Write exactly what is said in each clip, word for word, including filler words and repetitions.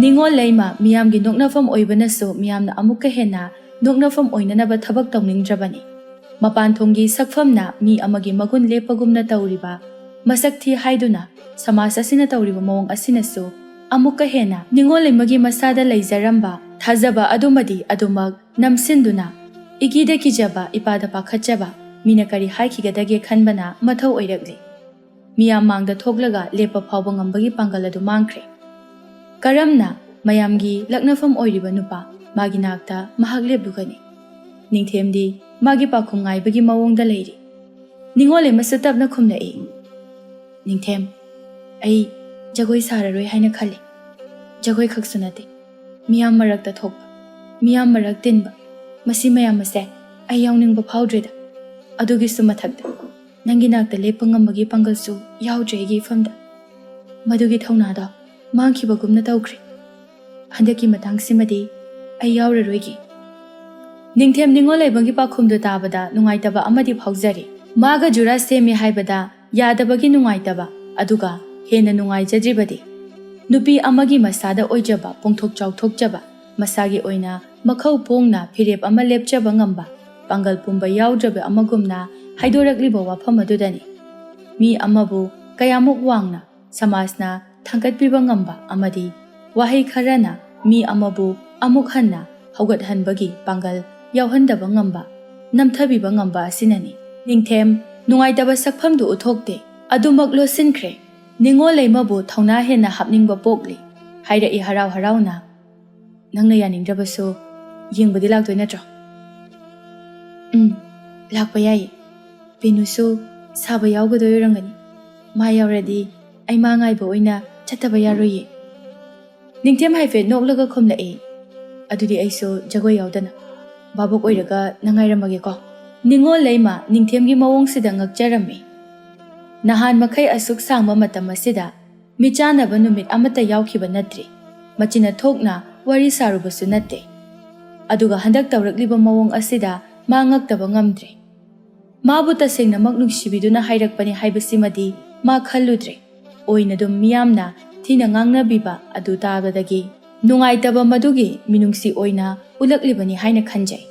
ꯅꯤꯉꯣꯜ ꯂꯩꯃ ꯃꯤꯌꯥꯝꯒꯤ ꯅꯣꯛꯅꯐꯝ ꯑꯣꯏꯕꯅꯁꯨ ꯃꯤꯌꯥꯝꯅ ꯑꯃꯨꯛꯀ ꯍꯦꯟꯅ ꯅꯣꯛꯅꯐꯝ ꯑꯣꯏꯅꯅꯕ ꯊꯕꯛ ꯇꯧꯅꯤꯡꯗ꯭ꯔꯕꯅꯤ꯫ ꯃꯄꯥꯟ ꯊꯣꯡꯒꯤ ꯁꯛꯐꯝꯅ ꯃꯤ ꯑꯃꯒꯤ ꯃꯒꯨꯟ ꯂꯦꯞꯄꯒꯨꯝꯅ ꯇꯧꯔꯤꯕ ꯃꯁꯛ ꯊꯤ ꯍꯥꯏꯗꯨꯅ ꯁꯃꯥꯖ ꯑꯁꯤꯅ ꯇꯧꯔꯤꯕ ꯃꯑꯣꯡ ꯑꯁꯤꯅꯁꯨ ꯑꯃꯨꯛꯀ ꯍꯦꯟꯅ ꯅꯤꯉꯣꯜ ꯂꯩꯃꯒꯤ ꯃꯁꯥꯗ ꯂꯩꯖꯔꯝꯕ ꯊꯥꯖꯕ ꯑꯗꯨꯃꯗꯤ ꯑꯗꯨꯃꯛ ꯅꯝꯁꯤꯟꯗꯨꯅ ꯏꯀꯤꯗ ꯀꯤꯖꯕ, ꯏꯄꯥꯗ ꯄꯥꯈꯠꯆꯕ, ꯃꯤꯅ ꯀꯔꯤ ꯍꯥꯏꯈꯤꯒꯗꯒꯦ ꯈꯟꯕꯅ ꯃꯊꯧ ꯑꯣꯏꯔꯛꯂꯤ꯫ ꯃꯤꯌꯥꯝ ꯃꯥꯡꯗ ꯊꯣꯛꯂꯒ ꯂꯦꯞꯄ ꯐꯥꯎꯕ ꯉꯝꯕꯒꯤ ꯄꯥꯡꯒꯜ ꯑꯗꯨ ꯃꯥꯡꯈ꯭ꯔꯦ꯫ ꯀꯔꯝꯅ ꯃꯌꯥꯝꯒꯤ ꯂꯛꯅꯐꯝ ꯑꯣꯏꯔꯤꯕ ꯅꯨꯄꯥ ꯃꯥꯒꯤ ꯅꯥꯛꯇ ꯃꯍꯥꯛ ꯂꯦꯞꯂꯨꯒꯅꯤ? ꯅꯤꯡꯊꯦꯝꯗꯤ ꯃꯥꯒꯤ ꯄꯥꯎꯈꯨꯝ ꯉꯥꯏꯕꯒꯤ ꯃꯑꯣꯡꯗ ꯂꯩꯔꯤ꯫ ꯅꯤꯉꯣꯜ ꯂꯩꯃꯁꯨ ꯇꯞꯅ ꯈꯨꯝꯂꯛꯏ, "ꯅꯤꯡꯊꯦꯝ, ꯑꯩ ꯖꯒꯣꯏ ꯁꯥꯔꯔꯣꯏ ꯍꯥꯏꯅ ꯈꯜꯂꯤ꯫ ꯖꯒꯣꯏ ꯈꯛꯁꯨ ꯅꯠꯇꯦ, ꯃꯤꯌꯥꯝ ꯃꯔꯛꯇ ꯊꯣꯛꯄ, ꯃꯤꯌꯥꯝ ꯃꯔꯛ ꯇꯤꯟꯕ, ꯃꯁꯤ ꯃꯌꯥꯝ ꯑꯁꯦ ꯑꯩ ꯌꯥꯎꯅꯤꯡꯕ ꯐꯥꯎꯗ꯭ꯔꯦꯗ꯫ ꯑꯗꯨꯒꯤꯁꯨ ꯃꯊꯛꯇ ꯅꯪꯒꯤ ꯅꯥꯛꯇ ꯂꯦꯞꯄ ꯉꯝꯕꯒꯤ ꯄꯥꯡꯒꯜꯁꯨ ꯌꯥꯎꯗ꯭ꯔꯦ ꯑꯩꯒꯤ ꯏꯐꯝꯗ꯫ ꯃꯗꯨꯒꯤ ꯊꯧꯅꯥꯗꯣ ꯃꯥꯡꯈꯤꯕꯒꯨꯝꯅ ꯇꯧꯈ꯭ꯔꯦ꯫ ꯍꯟꯗꯛꯀꯤ ꯃꯇꯥꯡꯁꯤꯃꯗꯤ ꯑꯩ ꯌꯥꯎꯔꯔꯣꯏꯒꯦ꯫" ꯅꯤꯡꯊꯦꯝ ꯅꯤꯉꯣꯜ ꯂꯩꯃꯒꯤ ꯄꯥꯎꯈꯨꯝꯗꯨ ꯇꯥꯕꯗ ꯅꯨꯡꯉꯥꯏꯇꯕ ꯑꯃꯗꯤ ꯐꯥꯎꯖꯔꯤ꯫ ꯃꯥꯒ ꯖꯨꯔꯥ ꯁꯦꯝꯃꯤ ꯍꯥꯏꯕꯗ ꯌꯥꯗꯕꯒꯤ ꯅꯨꯡꯉꯥꯏꯇꯕ, ꯑꯗꯨꯒ ꯍꯦꯟꯅ ꯅꯨꯡꯉꯥꯏꯖꯗ꯭ꯔꯤꯕꯗꯤ ꯅꯨꯄꯤ ꯑꯃꯒꯤ ꯃꯁꯥꯗ ꯑꯣꯏꯖꯕ ꯄꯣꯡꯊꯣꯛ ꯆꯥꯎꯊꯣꯛꯆꯕ, ꯃꯁꯥꯒꯤ ꯑꯣꯏꯅ ꯃꯈꯧ ꯄꯣꯡꯅ ꯐꯤꯔꯦꯞ ꯑꯃ ꯂꯦꯞꯆꯕ ꯉꯝꯕ, ꯄꯥꯡꯒꯜ ꯄꯨꯝꯕ ꯌꯥꯎꯗ꯭ꯔꯕ ꯑꯃꯒꯨꯝꯅ ꯍꯥꯏꯗꯣꯔꯛꯂꯤꯕ ꯋꯥꯐꯝ ꯑꯗꯨꯗꯅꯤ꯫ ꯃꯤ ꯑꯃꯕꯨ ꯀꯌꯥꯃꯨꯛ ꯋꯥꯡꯅ ꯁꯃꯥꯖꯅ ꯊꯥꯡꯒꯠꯄꯤꯕ ꯉꯝꯕ ꯑꯃꯗꯤ ꯋꯥꯍꯩ ꯈꯔꯅ ꯃꯤ ꯑꯃꯕꯨ ꯑꯃꯨꯛ ꯍꯟꯅ ꯍꯧꯒꯠꯍꯟꯕꯒꯤ ꯄꯥꯡꯒꯜ ꯌꯥꯎꯍꯟꯗꯕ ꯉꯝꯕ, ꯅꯝꯊꯕꯤꯕ ꯉꯝꯕ ꯑꯁꯤꯅꯅꯤ꯫ ꯅꯤꯡꯊꯦꯝ ꯅꯨꯡꯉꯥꯏꯇꯕ ꯁꯛꯐꯝꯗꯨ ꯎꯠꯊꯣꯛꯇꯦ꯫ ꯑꯗꯨꯃꯛ ꯂꯣꯠꯁꯤꯟꯈ꯭ꯔꯦ꯫ ꯅꯤꯉꯣꯜ ꯂꯩꯃꯕꯨ ꯊꯧꯅꯥ ꯍꯦꯟꯅ ꯍꯥꯞꯅꯤꯡꯕ ꯄꯣꯛꯂꯤ꯫ ꯍꯥꯏꯔꯛꯏ ꯍꯔꯥꯎ ꯍꯔꯥꯎꯅ, "ꯅꯪꯅ ꯌꯥꯅꯤꯡꯗ꯭ꯔꯕꯁꯨ ꯌꯦꯡꯕꯗꯤ ꯂꯥꯛꯇꯣꯏ ꯅꯠꯇ꯭ꯔꯣ?" "ꯎꯝ, ꯂꯥꯛꯄ ꯌꯥꯏꯌꯦ꯫ ꯄꯤꯅꯨꯁꯨ ꯁꯥꯕ ꯌꯥꯎꯒꯗꯣꯏ ꯑꯣꯏꯔꯝꯒꯅꯤ꯫ ꯃꯥ ꯌꯥꯎꯔꯗꯤ ꯑꯩ ꯃꯥ ꯉꯥꯏꯕ ꯑꯣꯏꯅ ꯆꯠꯇꯕ ꯌꯥꯔꯣꯏꯌꯦ꯫" ꯅꯤꯡꯊꯦꯝ ꯍꯥꯏꯐꯦꯠ ꯅꯣꯛꯂꯒ ꯈꯨꯝꯂꯛꯏ, "ꯑꯗꯨꯗꯤ ꯑꯩꯁꯨ ꯖꯒꯣꯏ ꯌꯥꯎꯗꯅ ꯚꯥꯕꯣꯛ ꯑꯣꯏꯔꯒ ꯅꯪ ꯉꯥꯏꯔꯝꯃꯒꯦꯀꯣ꯫" ꯅꯤꯉꯣꯜ ꯂꯩꯃ ꯅꯤꯡꯊꯦꯝꯒꯤ ꯃꯑꯣꯡꯁꯤꯗ ꯉꯛꯆꯔꯝꯃꯤ꯫ ꯅꯍꯥꯟ ꯃꯈꯩ ꯑꯁꯨꯛ ꯁꯥꯡꯕ ꯃꯇꯝ ꯑꯁꯤꯗ ꯃꯤꯆꯥꯟꯅꯕ ꯅꯨꯃꯤꯠ ꯑꯃꯠꯇ ꯌꯥꯎꯈꯤꯕ ꯅꯠꯇ꯭ꯔꯤ꯫ ꯃꯆꯤꯟꯅ ꯊꯣꯛꯅ ꯋꯥꯔꯤ ꯁꯥꯔꯨꯕꯁꯨ ꯅꯠꯇꯦ꯫ ꯑꯗꯨꯒ ꯍꯟꯗꯛ ꯇꯧꯔꯛꯂꯤꯕ ꯃꯑꯣꯡ ꯑꯁꯤꯗ ꯃꯥ ꯉꯛꯇꯕ ꯉꯝꯗ꯭ꯔꯦ꯫ ꯃꯥꯕꯨ ꯇꯁꯦꯡꯅꯃꯛ ꯅꯨꯡꯁꯤꯕꯤꯗꯨꯅ ꯍꯥꯏꯔꯛꯄꯅꯤ ꯍꯥꯏꯕꯁꯤꯃꯗꯤ ꯃꯥ ꯈꯜꯂꯨꯗ꯭ꯔꯦ꯫ ꯑꯣꯏꯅꯗꯨꯝ ꯃꯤꯌꯥꯝꯅ ꯊꯤꯅ ꯉꯥꯡꯅꯕꯤꯕ ꯑꯗꯨ ꯇꯥꯕꯗꯒꯤ ꯅꯨꯡꯉꯥꯏꯇꯕ ꯃꯗꯨꯒꯤ ꯃꯤꯅꯨꯡꯁꯤ ꯑꯣꯏꯅ ꯎꯠꯂꯛꯂꯤꯕꯅꯤ ꯍꯥꯏꯅ ꯈꯟꯖꯩ꯫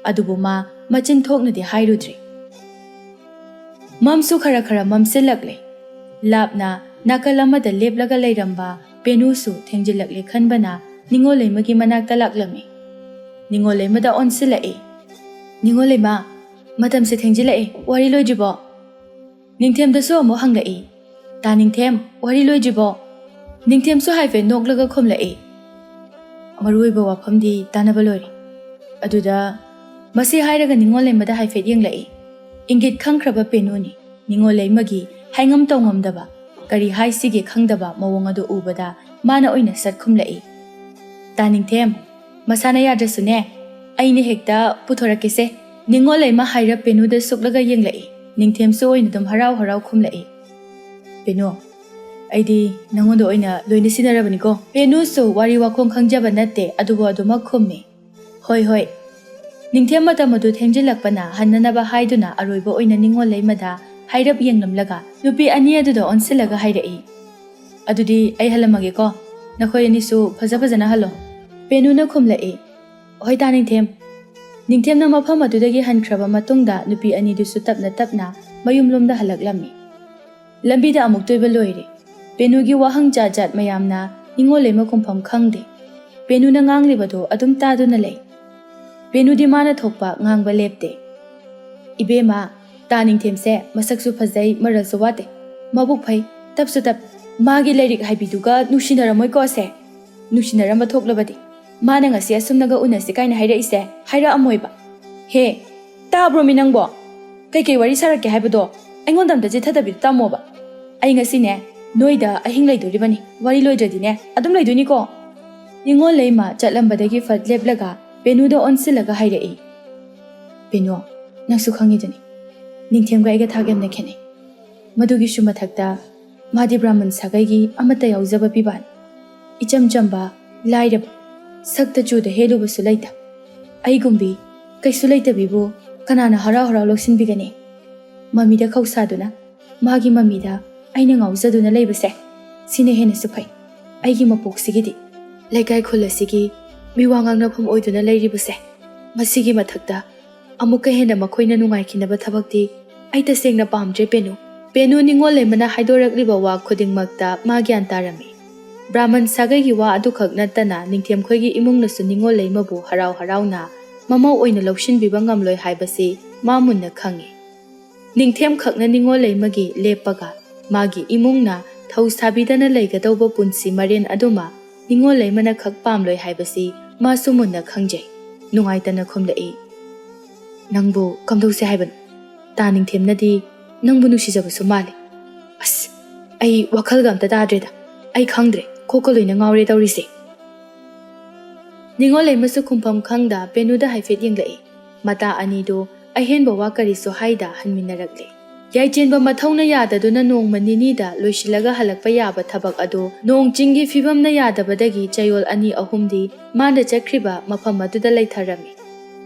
ꯑꯗꯨꯕꯨ ꯃꯥ ꯃꯆꯤꯟ ꯊꯣꯛꯅꯗꯤ ꯍꯥꯏꯔꯨꯗ꯭ꯔꯤ꯫ ꯃꯝꯁꯨ ꯈꯔ ꯈꯔ ꯃꯝꯁꯤꯜꯂꯛꯂꯦ꯫ ꯂꯥꯞꯅ ꯅꯥꯀꯜ ꯑꯃꯗ ꯂꯦꯞꯂꯒ ꯂꯩꯔꯝꯕ ꯄꯦꯅꯨꯁꯨ ꯊꯦꯡꯖꯤꯜꯂꯛꯂꯦ ꯈꯟꯕꯅ ꯅꯤꯉꯣꯜ ꯂꯩꯃꯒꯤ ꯃꯅꯥꯛꯇ ꯂꯥꯛꯂꯝꯃꯤ꯫ ꯅꯤꯉꯣꯜ ꯂꯩꯃꯗ ꯑꯣꯟꯁꯤꯜꯂꯛꯏ꯫ "ꯅꯤꯉꯣꯜ ꯂꯩꯃ, ꯃꯇꯝꯁꯦ ꯊꯦꯡꯖꯤꯜꯂꯛꯏ, ꯋꯥꯔꯤ ꯂꯣꯏꯗ꯭ꯔꯤꯕꯣ?" ꯅꯤꯡꯊꯦꯝꯗꯁꯨ ꯑꯃꯨꯛ ꯍꯪꯂꯛꯏ꯫ "ꯇꯥ ꯅꯤꯡꯊꯦꯝ, ꯋꯥꯔꯤ ꯂꯣꯏꯗ꯭ꯔꯤꯕꯣ?" ꯅꯤꯡꯊꯦꯝꯁꯨ ꯍꯥꯏꯐꯦꯠ ꯅꯣꯛꯂꯒ ꯈꯨꯝꯂꯛꯏ꯫ "ꯃꯔꯨ ꯑꯣꯏꯕ ꯋꯥꯐꯝꯗꯤ ꯇꯥꯟꯅꯕ ꯂꯣꯏꯔꯦ꯫ ꯑꯗꯨꯗ ꯃꯁꯤ ꯍꯥꯏꯔꯒ ꯅꯤꯉꯣꯜ ꯂꯩꯃꯗ ꯍꯥꯏꯐꯦꯠ ꯌꯦꯡꯂꯛꯏ꯫ ꯏꯪꯒꯤꯠ ꯈꯪꯈ꯭ꯔꯕ ꯄꯦꯅꯨꯅꯤ꯫ ꯅꯤꯉꯣꯜ ꯂꯩꯃꯒꯤ ꯍꯥꯏꯉꯝ ꯇꯧꯉꯝꯗꯕ, ꯀꯔꯤ ꯍꯥꯏꯁꯤꯒꯦ ꯈꯪꯗꯕ ꯃꯑꯣꯡ ꯑꯗꯨ ꯎꯕꯗ ꯃꯥꯅ ꯑꯣꯏꯅ ꯁꯠ ꯈꯨꯝꯂꯛꯏ꯫ "ꯇꯥ ꯅꯤꯡꯊꯦꯝ, ꯃꯁꯥꯅ ꯌꯥꯗ꯭ꯔꯁꯨꯅꯦ, ꯑꯩꯅ ꯍꯦꯛꯇ ꯄꯨꯊꯣꯔꯛꯀꯦꯁꯦ꯫" ꯅꯤꯉꯣꯜ ꯂꯩꯃ ꯍꯥꯏꯔꯞ ꯄꯦꯅꯨꯗ ꯁꯨꯛꯂꯒ ꯌꯦꯡꯂꯛꯏ꯫ ꯅꯤꯡꯊꯦꯝꯁꯨ ꯑꯣꯏꯅ ꯑꯗꯨꯝ ꯍꯔꯥꯎ ꯍꯔꯥꯎ ꯈꯨꯝꯂꯛꯏ꯫ "ꯄꯦꯅꯨ, ꯑꯩꯗꯤ ꯅꯉꯣꯟꯗ ꯑꯣꯏꯅ ꯂꯣꯏꯅ ꯁꯤꯟꯅꯔꯕꯅꯤꯀꯣ꯫" ꯄꯦꯅꯨꯁꯨ ꯋꯥꯔꯤ ꯋꯥꯈꯣꯡ ꯈꯪꯖꯕ ꯅꯠꯇꯦ, ꯑꯗꯨꯕꯨ ꯑꯗꯨꯃꯛ ꯈꯨꯝꯃꯤ꯫ "ꯍꯣꯏ, ꯍꯣꯏ꯫" ꯅꯤꯡꯊꯦꯝ ꯃꯇꯝ ꯑꯗꯨ ꯊꯦꯡꯖꯤꯜꯂꯛꯄꯅ ꯍꯟꯅꯅꯕ ꯍꯥꯏꯗꯨꯅ ꯑꯔꯣꯏꯕ ꯑꯣꯏꯅ ꯅꯤꯉꯣꯜ ꯂꯩꯃꯗ ꯍꯥꯏꯔꯞ ꯌꯦꯡꯂꯝꯂꯒ ꯅꯨꯄꯤ ꯑꯅꯤ ꯑꯗꯨꯗ ꯑꯣꯟꯁꯤꯜꯂꯒ ꯍꯥꯏꯔꯛꯏ꯫ "ꯑꯗꯨꯗꯤ ꯑꯩ ꯍꯜꯂꯝꯃꯒꯦꯀꯣ꯫ ꯅꯈꯣꯏ ꯑꯅꯤꯁꯨ ꯐꯖ ꯐꯖꯅ ꯍꯜꯂꯣ꯫" ꯄꯦꯅꯨꯅ ꯈꯨꯝꯂꯛꯏ꯫ "ꯍꯣꯏ ꯇꯥ ꯅꯤꯡꯊꯦꯝ꯫" ꯅꯤꯡꯊꯦꯝꯅ ꯃꯐꯝ ꯑꯗꯨꯗꯒꯤ ꯍꯟꯈ꯭ꯔꯕ ꯃꯇꯨꯡꯗ ꯅꯨꯄꯤ ꯑꯅꯤꯗꯨꯁꯨ ꯇꯞꯅ ꯇꯞꯅ ꯃꯌꯨꯝꯂꯣꯝꯗ ꯍꯜꯂꯛꯂꯝꯃꯤ꯫ ꯂꯝꯕꯤꯗ ꯑꯃꯨꯛꯇꯣꯏꯕ ꯂꯣꯏꯔꯦ꯫ ꯄꯦꯅꯨꯒꯤ ꯋꯥꯍꯪ ꯖꯥꯠ ꯖꯥꯠ ꯃꯌꯥꯝꯅ ꯅꯤꯉꯣꯜ ꯂꯩꯃ ꯈꯨꯝꯐꯝ ꯈꯪꯗꯦ꯫ ꯄꯦꯅꯨꯅ ꯉꯥꯡꯂꯤꯕꯗꯨ ꯑꯗꯨꯝ ꯇꯥꯗꯨꯅ ꯂꯩ꯫ ꯄꯦꯅꯨꯗꯤ ꯃꯥꯅ ꯊꯣꯛꯄ ꯉꯥꯡꯕ ꯂꯦꯞꯇꯦ꯫ "ꯏꯕꯦꯝꯃ, ꯇꯥ ꯅꯤꯡꯊꯦꯝꯁꯦ ꯃꯁꯛꯁꯨ ꯐꯖꯩ, ꯃꯔꯜꯁꯨ ꯋꯥꯠꯇꯦ꯫ ꯃꯕꯨꯛ ꯐꯩ, ꯇꯞꯁꯨ ꯇꯞ꯫ ꯃꯥꯒꯤ ꯂꯥꯏꯔꯤꯛ ꯍꯥꯏꯕꯤꯗꯨꯒ ꯅꯨꯡꯁꯤꯅꯔꯝꯃꯣꯏꯀꯣ ꯑꯁꯦ? ꯅꯨꯡꯁꯤꯅꯔꯝꯕ ꯊꯣꯛꯂꯕꯗꯤ ꯃꯥꯅ ꯉꯁꯤ ꯑꯁꯨꯝꯅꯒ ꯎꯅꯁꯤ ꯀꯥꯏꯅ ꯍꯥꯏꯔꯛꯏꯁꯦ ꯍꯥꯏꯔꯛꯑꯝꯃꯣꯏꯕ꯫ ꯍꯦ, ꯇꯥꯕ꯭ꯔꯣ ꯃꯤ ꯅꯪꯕꯣ? ꯀꯩꯀꯩ ꯋꯥꯔꯤ ꯁꯥꯔꯛꯀꯦ ꯍꯥꯏꯕꯗꯣ ꯑꯩꯉꯣꯟꯗ ꯑꯝꯇ ꯆꯤꯊꯗꯕꯤꯗ ꯇꯝꯃꯣꯕ꯫ ꯑꯩ ꯉꯁꯤꯅꯦ ꯅꯣꯏꯗ ꯑꯍꯤꯡ ꯂꯩꯗꯣꯔꯤꯕꯅꯤ꯫ ꯋꯥꯔꯤ ꯂꯣꯏꯗ꯭ꯔꯗꯤꯅꯦ ꯑꯗꯨꯝ ꯂꯩꯗꯣꯏꯅꯤꯀꯣ꯫" ꯅꯤꯉꯣꯜ ꯂꯩꯃ ꯆꯠꯂꯝꯕꯗꯒꯤ ꯐꯠ ꯂꯦꯞꯂꯒ ꯄꯦꯅꯨꯗ ꯑꯣꯟꯁꯤꯜꯂꯒ ꯍꯥꯏꯔꯛꯏ꯫ "ꯄꯦꯅꯨ, ꯅꯪꯁꯨ ꯈꯪꯉꯤꯗꯨꯅꯤ, ꯅꯤꯡꯊꯦꯝꯒ ꯑꯩꯒ ꯊꯥꯛ ꯌꯥꯝꯅ ꯈꯦꯠꯅꯩ꯫ ꯃꯗꯨꯒꯤꯁꯨ ꯃꯊꯛꯇ ꯃꯥꯗꯤ ꯕ꯭ꯔꯥꯍꯃꯟ ꯁꯥꯒꯩꯒꯤ ꯑꯃꯠꯇ ꯌꯥꯎꯖꯕ ꯄꯤꯕꯥꯅꯤ꯫ ꯏꯆꯝ ꯆꯝꯕ, ꯂꯥꯏꯔꯕ, ꯁꯛꯇ ꯆꯨꯗ ꯍꯦꯜꯂꯨꯕꯁꯨ ꯂꯩꯇ꯫ ꯑꯩꯒꯨꯝꯕꯤ ꯀꯩꯁꯨ ꯂꯩꯇꯕꯤꯕꯨ ꯀꯅꯥꯅ ꯍꯔꯥꯎ ꯍꯔꯥꯎ ꯂꯧꯁꯤꯟꯕꯤꯒꯅꯤ? ꯃꯃꯤꯗ ꯈꯧꯁꯥꯗꯨꯅ, ꯃꯥꯒꯤ ꯃꯃꯤꯗ ꯑꯩꯅ ꯉꯥꯎꯖꯗꯨꯅ ꯂꯩꯕꯁꯦ ꯁꯤꯅ ꯍꯦꯟꯅꯁꯨ ꯐꯩ꯫ ꯑꯩꯒꯤ ꯃꯄꯣꯛꯁꯤꯒꯤꯗꯤ ꯂꯩꯀꯥꯏ ꯈꯨꯜ ꯑꯁꯤꯒꯤ ꯃꯤꯋꯥ ꯉꯥꯡꯅꯐꯝ ꯑꯣꯏꯗꯨꯅ ꯂꯩꯔꯤꯕꯁꯦ, ꯃꯁꯤꯒꯤ ꯃꯊꯛꯇ ꯑꯃꯨꯛꯀ ꯍꯦꯟꯅ ꯃꯈꯣꯏꯅ ꯅꯨꯡꯉꯥꯏꯈꯤꯅꯕ ꯊꯕꯛꯇꯤ ꯑꯩ ꯇꯁꯦꯡꯅ ꯄꯥꯝꯗ꯭ꯔꯦ, ꯄꯦꯅꯨ꯫ ꯄꯦꯅꯨ ꯅꯤꯉꯣꯜ ꯂꯩꯃꯅ ꯍꯥꯏꯗꯣꯔꯛꯂꯤꯕ ꯋꯥ ꯈꯨꯗꯤꯡꯃꯛꯇ ꯃꯥ ꯒ꯭ꯌꯥꯟ ꯇꯥꯔꯝꯃꯤ꯫ ꯕ꯭ꯔꯥꯍꯃꯟ ꯁꯥꯒꯩꯒꯤ ꯋꯥ ꯑꯗꯨꯈꯛ ꯅꯠꯇꯅ ꯅꯤꯡꯊꯦꯝꯈꯣꯏꯒꯤ ꯏꯃꯨꯡꯅꯁꯨ ꯅꯤꯉꯣꯜ ꯂꯩꯃꯕꯨ ꯍꯔꯥꯎ ꯍꯔꯥꯎꯅ ꯃꯃꯧ ꯑꯣꯏꯅ ꯂꯧꯁꯤꯟꯕꯤꯕ ꯉꯝꯂꯣꯏ ꯍꯥꯏꯕꯁꯤ ꯃꯥ ꯃꯨꯟꯅ ꯈꯪꯏ꯫ ꯅꯤꯡꯊꯦꯝꯈꯛꯅ ꯅꯤꯉꯣꯜ ꯂꯩꯃꯒꯤ ꯂꯦꯞꯄꯒ ꯃꯥꯒꯤ ꯏꯃꯨꯡꯅ ꯊꯧ ꯁꯥꯕꯤꯗꯅ ꯂꯩꯒꯗꯧꯕ ꯄꯨꯟꯁꯤ ꯃꯔꯦꯟ ꯑꯗꯨꯃ ꯅꯤꯉꯣꯜ ꯂꯩꯃꯅ ꯈꯛ ꯄꯥꯝꯂꯣꯏ ꯍꯥꯏꯕꯁꯤ ꯃꯥꯁꯨ ꯃꯨꯟꯅ ꯈꯪꯖꯩ꯫ ꯅꯨꯡꯉꯥꯏꯇꯅ ꯈꯨꯝꯂꯛꯏ, "ꯅꯪꯕꯨ ꯀꯝꯗꯧꯁꯦ ꯍꯥꯏꯕꯅꯣ? ꯇꯥ ꯅꯤꯡꯊꯦꯝꯅꯗꯤ ꯅꯪꯕꯨ ꯅꯨꯡꯁꯤꯖꯕꯁꯨ ꯃꯥꯜꯂꯤ꯫ ꯑꯁ, ꯑꯩ ꯋꯥꯈꯜꯒ ꯑꯝꯇ ꯇꯥꯗ꯭ꯔꯦꯗ꯫ ꯑꯩ ꯈꯪꯗ꯭ꯔꯦ, ꯀꯣꯛꯀ ꯂꯣꯏꯅ ꯉꯥꯎꯔꯦ ꯇꯧꯔꯤꯁꯦ꯫" ꯅꯤꯉꯣꯜ ꯂꯩꯃꯁꯨ ꯈꯨꯝꯐꯝ ꯈꯪꯗ ꯄꯦꯅꯨꯗ ꯍꯥꯏꯐꯦꯠ ꯌꯦꯡꯂꯛꯏ꯫ ꯃꯇꯥ ꯑꯅꯤꯗꯨ ꯑꯍꯦꯟꯕ ꯋꯥ ꯀꯔꯤꯁꯨ ꯍꯥꯏꯗ ꯍꯟꯃꯤꯟꯅꯔꯛꯂꯦ꯫ ꯌꯥꯏꯆꯦꯟꯕ ꯃꯊꯧꯅ ꯌꯥꯗꯗꯨꯅ ꯅꯣꯡꯃ ꯅꯤꯅꯤꯗ ꯂꯣꯏꯁꯤꯜꯂꯒ ꯍꯜꯂꯛꯄ ꯌꯥꯕ ꯊꯕꯛ ꯑꯗꯨ ꯅꯣꯡ ꯆꯤꯡꯒꯤ ꯐꯤꯕꯝꯅ ꯌꯥꯗꯕꯗꯒꯤ ꯆꯌꯣꯜ ꯑꯅꯤ ꯑꯍꯨꯝꯗꯤ ꯃꯥꯅ ꯆꯠꯈ꯭ꯔꯤꯕ ꯃꯐꯝ ꯑꯗꯨꯗ ꯂꯩꯊꯔꯝꯃꯤ꯫